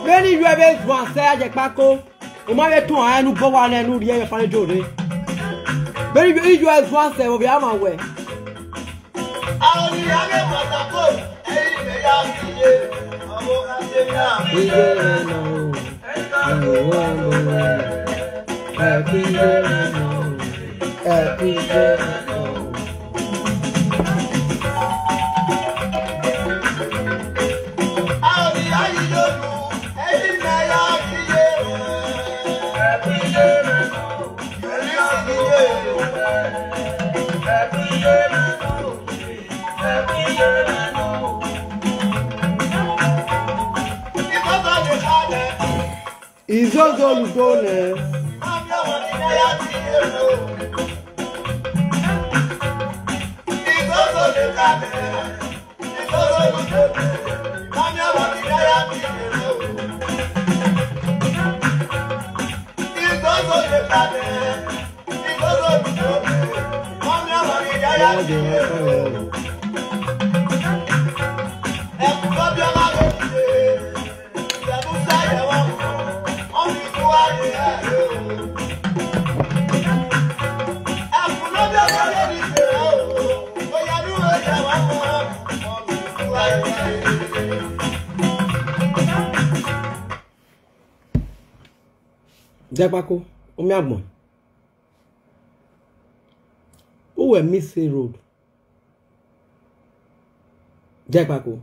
Vbene iye uwẹ vbe zuan sẹ, Jekpako, u ma vbe tọn ẹn ne u bọ owa nẹ ne u rhie ẹmwẹ fare jo rre. Vbene iye uwẹ zuan sẹ, ovbi a ma wẹ. Iye mwẹ nọ, iye mwẹ nọ, ẹ kú iye mwẹ nọ, ẹ kú iye mwẹ nọ. Izozo ludo nẹ. Jekpako, u miẹn agbọn. Uwẹ miss road. Jekpako.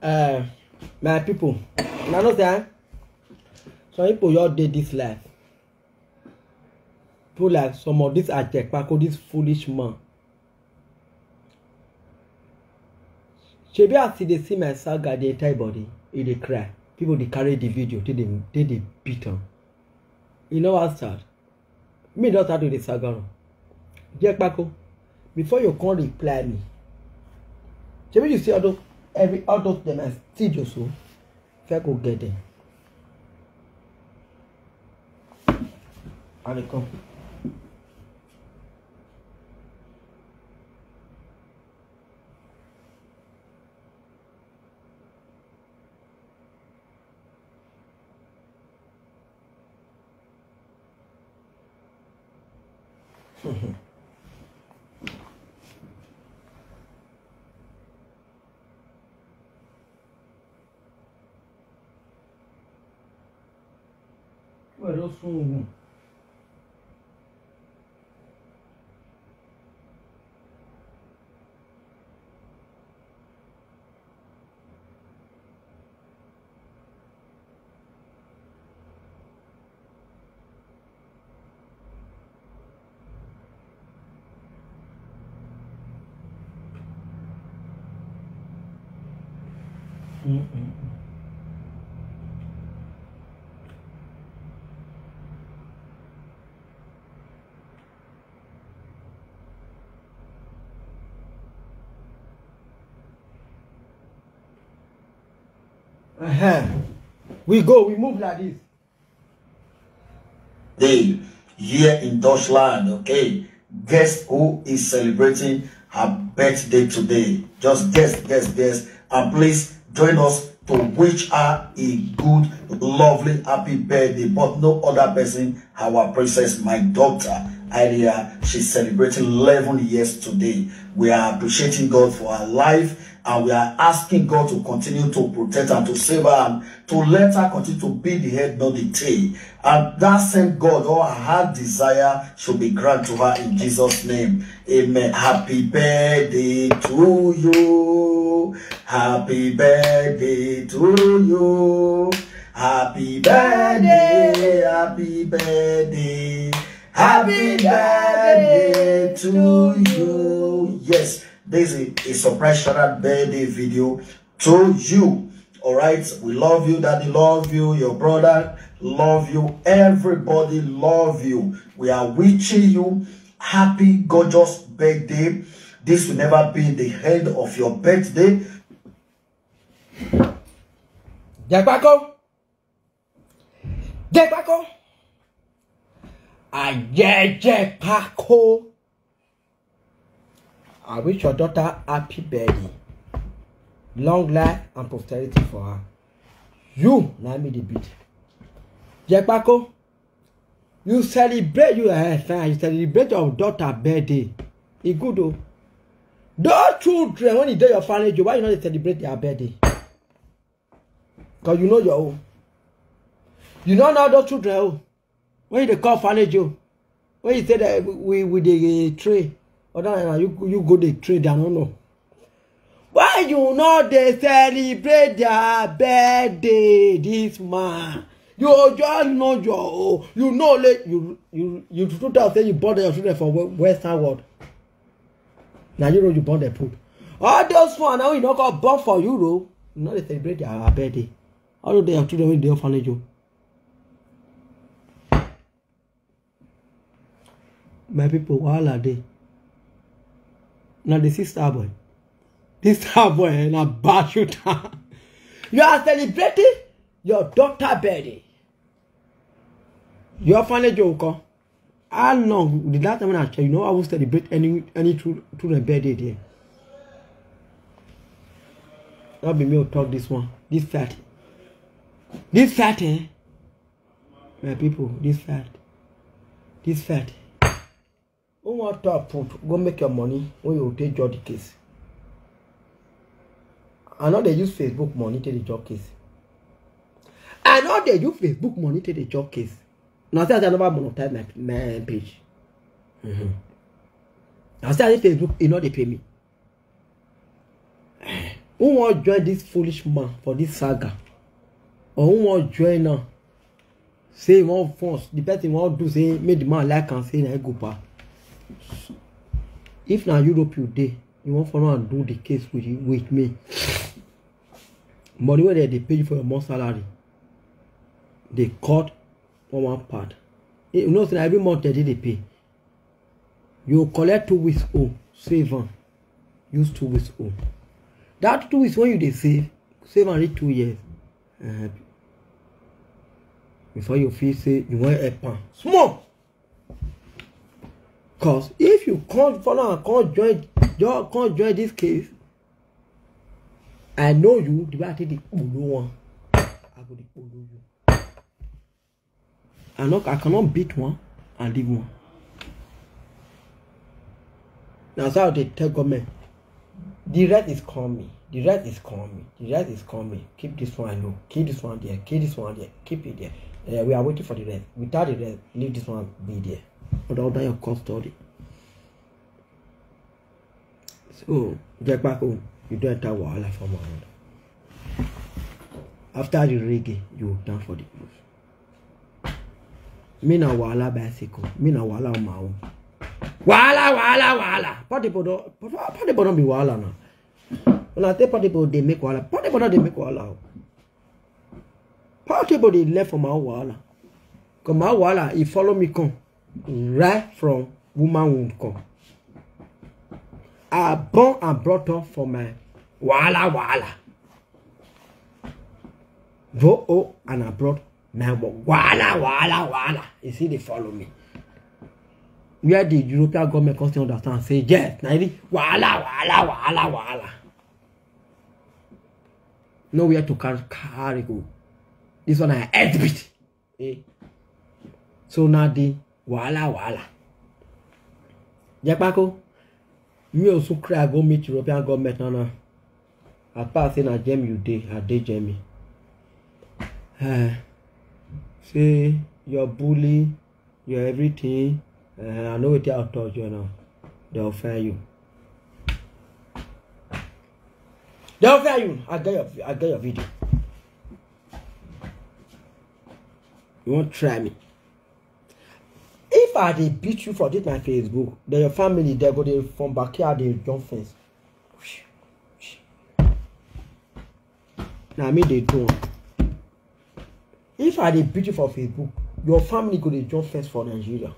Uh, my people, una know say, eh, some people just dey this life. People like some of this Ajekpako, this foolish man. Shebi as e dey see my saga, dey enter e body, e dey cry. People dey carry the video, take dey, take dey beat am. E no wan start. Me don start to dey saga am. Jekpako, before you come reply me, shebi you see all those, every, all those dem, I still just so. If I go get them. I dey come. Wẹ do sun ogun. Uh-huh. We go, we move like this. Day here in Deutschland, okay? Guess who is celebrating her birthday today. Just guess, guess, guess. And please join us to wish her a good, lovely, happy birthday. But no other person, our princess, my daughter, Iria, she's celebrating eleven years today. We are appreciating God for her life, and we are asking God to continue to protect and to save her and to let her continue to be the head, not the tail. And that same God, all her heart desire should be granted to her in Jesus' name. Amen. Happy birthday to you. Happy birthday to you. Happy birthday, happy birthday. Happy birthday to you. Yes, this is a surprise shout out birthday video to you. All right, we love you, daddy love you, your brother love you, everybody love you. We are wishing you happy, gorgeous birthday. This will never be the end of your birthday. Jekpako. Jekpako. Aye, Jekpako. I wish your daughter happy birthday. Long life and prosperity for her. You na me the beat. Jekpako, you celebrate you eh, fine. You celebrate your daughter birthday. E good o. Those children when e dey your family, why you no dey celebrate their birthday? Cause you know your own. You no know those children o. When you dey call orphanage o, when you say that we we dey train, or that you you go dey train, they no know. Why you no dey celebrate their birthday, this man? You just know your own. You know like you you you too talk say you born your children for we- Western world. Na Europe you born dem put. All those one now you no go born for Europe. You no dey celebrate their birthday. All of their children wey dey orphanage o. My people, wahala dey. Na the sister boy. This star boy eh, na bad shooter. You are celebrating your daughter birthday. Your orphanage o come. How long the last time when I check, you know I will celebrate any any true true birthday there. Not be me who talk this one. This fact. This fact, eh? My people, this fact. This fact. Who want to put go make your money when you take judge the case? I know they use Facebook money take the judge case. I know they use Facebook money take the judge case. Now say I never monetize my, my page. Mm-hmm. I say I Facebook, you know they pay me. Who want join this foolish man for this saga? Or who want join now? Say he wan force the person wan do say make the man like am say na go back. If na Europe you dey, you wan follow am do the case with with me. Money wey dem dey pay you for your month salary, dey cut one one part. You know say na every month dem dey dey pay. You collect two weeks own, save am, use two weeks own. That two weeks wey you dey save, save am reach two years. Uh, before you feel say you wan help am small. Cause if you come follow am come join come join this case, I know you the way I take dey kpolo one, I go dey kpolo you. I no I cannot beat one and leave one. Na so I dey tell government, the rest is coming, the rest is coming, the rest is coming. Keep this one low, keep this one there, keep this one there, keep it there. Eh, we are waiting for the rest. Without the rest, leave this one be there. Under under your custody. So, Jekpako, you don enter wahala for my hand. After the reggae, you down for the bush. Me na wahala bicycle. Me na wahala on my own. Wahala, wahala, wahala. Portable don, Portable don be wahala now. When I say Portable dey make wahala, Portable no dey make wahala o. Portable dey left for my own wahala. Cause my wahala, he follow me come right from woman womb come. I born and brought up for my wahala, wahala. Vo o and I brought my wa- wahala, wahala, wahala. You see, they follow me. Where the European government come still understand say yes, na really wahala, wahala, wahala, wahala. Nowhere to car-, carry go. This one na exhibit. Eh. So na the wahala, wahala. Jekpako, me also cry go meet European government now, now. Apart say na Germany you dey, I dey Germany. Eh, say your bully, your everything. Eh, I know wetin I touch you now. They offend you. They offend you. I get your, I get your video. You wan try me? If I dey beat you for this my Facebook, then your family, they go dey from backyard, dey jump fence. Na me dey do am. If I dey beat you for Facebook, your family go dey jump fence for Nigeria.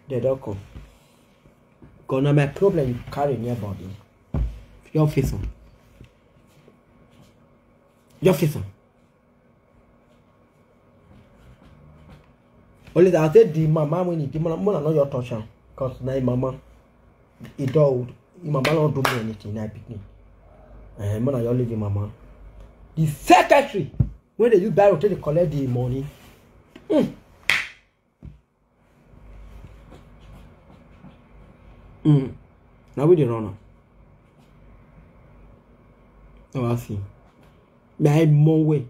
They don come. 'Cause na my problem you carry near body. Your face on. Your face on. Only that I say the mama when he, the mama, mama no your touch am, 'cause na him mama. He don old. Him mama no do me anything, na him pikin. Eh, mama, you leave him mama. The secretary, when they use barrow take dey collect the money. Hmm. Hmm. Na we dey run am. Now I see. Na him mama we.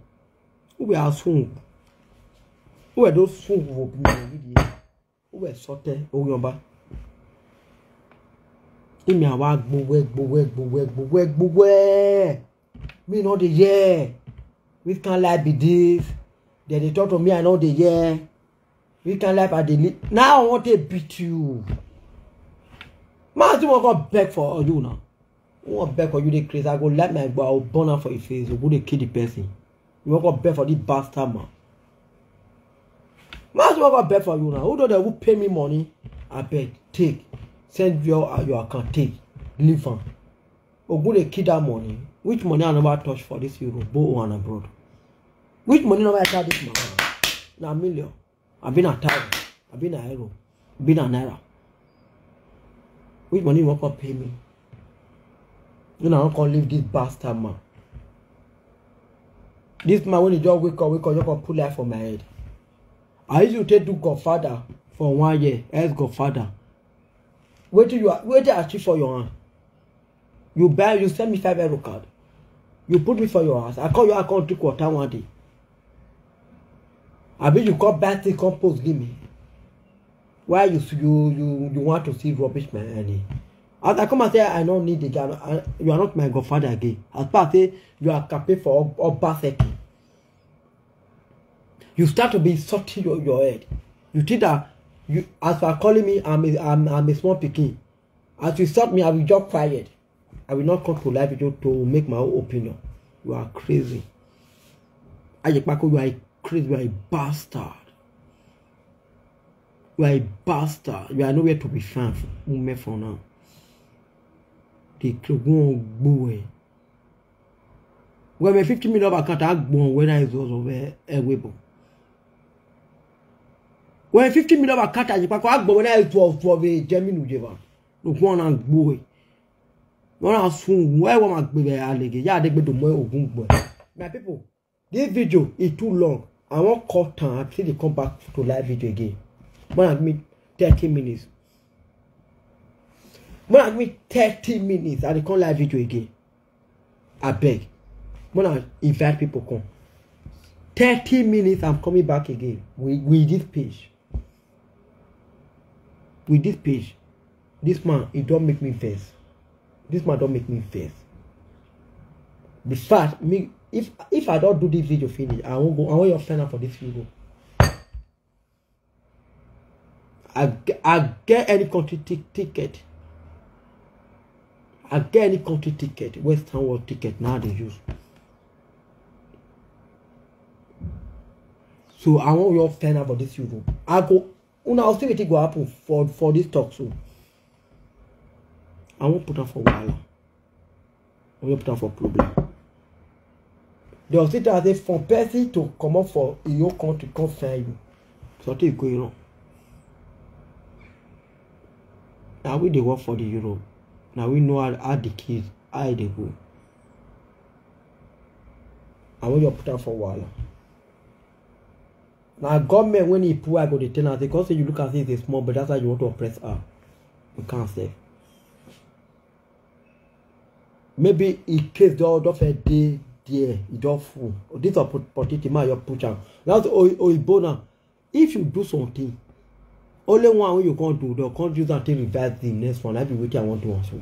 Uwẹ a sun. Uwẹ do sun vbe obọ mwẹ vbe die. Uwẹ sọtẹ, Orhiọnba. Imẹ a wa gbe uwẹ, gbe uwẹ, gbe uwẹ, gbe uwẹ, gbe uwẹ. Me no dey hear. Which kind life be this? Dem dey talk to me, I no dey hear. Which kind life I dey live? Now I want to beat you. Man, I still wan come beg for you now. Who wan beg for you dey craze? I go light my igbo, I go burn am for your face. You go dey kill the person. You wan come beg for this bastard man. Man, I still wan come beg for you now. Who do they who pay me money? I beg, take. Send your, your account, take. Leave am. Ogun dey kill that money. Which money I never touch for this Europe, both and abroad? Which money never enter this my hand? Na million. Abi na thousand, abi na euro, abi na naira. Which money you wan come pay me? You na wan come leave this bastard man. This man, when he just wake up, wake up, you come put life for my head. I used to take do godfather for one year, ex godfather. Wetin you are, wetin I achieve for your hand? You buy, you send me five euro card. You put me for your house. I call you, I come drink water one day. Abi you come buy thing, come post give me. Why you, you, you, you want to see rubbish my enemy? As I come and say, I don't need the guy. I, you are not my godfather again. As far as say you are campaign for Ob-, Obaseki. You start to be insulting your, your head. You think that you, as you are calling me, I'm a, I'm, I'm a small pikin. As you insult me, I will just quiet. I will not come to live video to make my own opinion. You are crazy. Ayekpako, you are a crazy, you are a bastard. You are a bastard. You are nowhere to be found for, women for now. The Klogun Ogbo. Wẹ mwẹ fifty million vbe account, agbọn wẹ na zọzọ vbe ẹvbo ebo. Wẹ fifty million vbe account, Ayekpako, agbọn wẹ na zọzọ vbe Germany, ujeva. Ogun na gbe uwẹ. Wẹ na sun, wẹ, wẹ ma gbe vbe alege, ya de gbe do mu ogun gbe. My people, this video is too long. I wan cut am, I still dey come back to live video again. More than give me thirty minutes. More than give me thirty minutes, I dey come live video again. Abeg, more than invite people come. Thirty minutes, I'm coming back again with, with this page. With this page, this man, he don make me vex. This man don make me vex. The fact, me, if, if I don do this video finish, I wan go, I wan your find out for this video. I, ge- I get any country tic- ticket. I get any country ticket, Western world ticket now they use. So I wan your find out for this Europe. I go, una see wetin go happen for, for this talk so. I wan put am for wahala. I wan put am for problem. The hospital say for person to comot for your country come find you. Something going wrong. Na we dey work for the Europe. Na we know how, how the kids, how they go. And when you put am for wahala. Na government, when he poor, I go dey tell am say, 'Cause say you look at it as a small, but that's how you want to oppress her. You can't say. Maybe in case the other fair day there, e don full. This opportunity, man, you push am. That's Oyibo now. If you do something, only one way you can do, they can use that to revise the next one. That be wetin I want to also.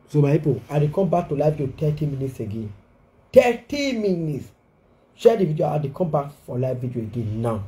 So my people, I dey come back to live video thirty minutes again. Thirty minutes. Share the video, I dey come back for live video again now.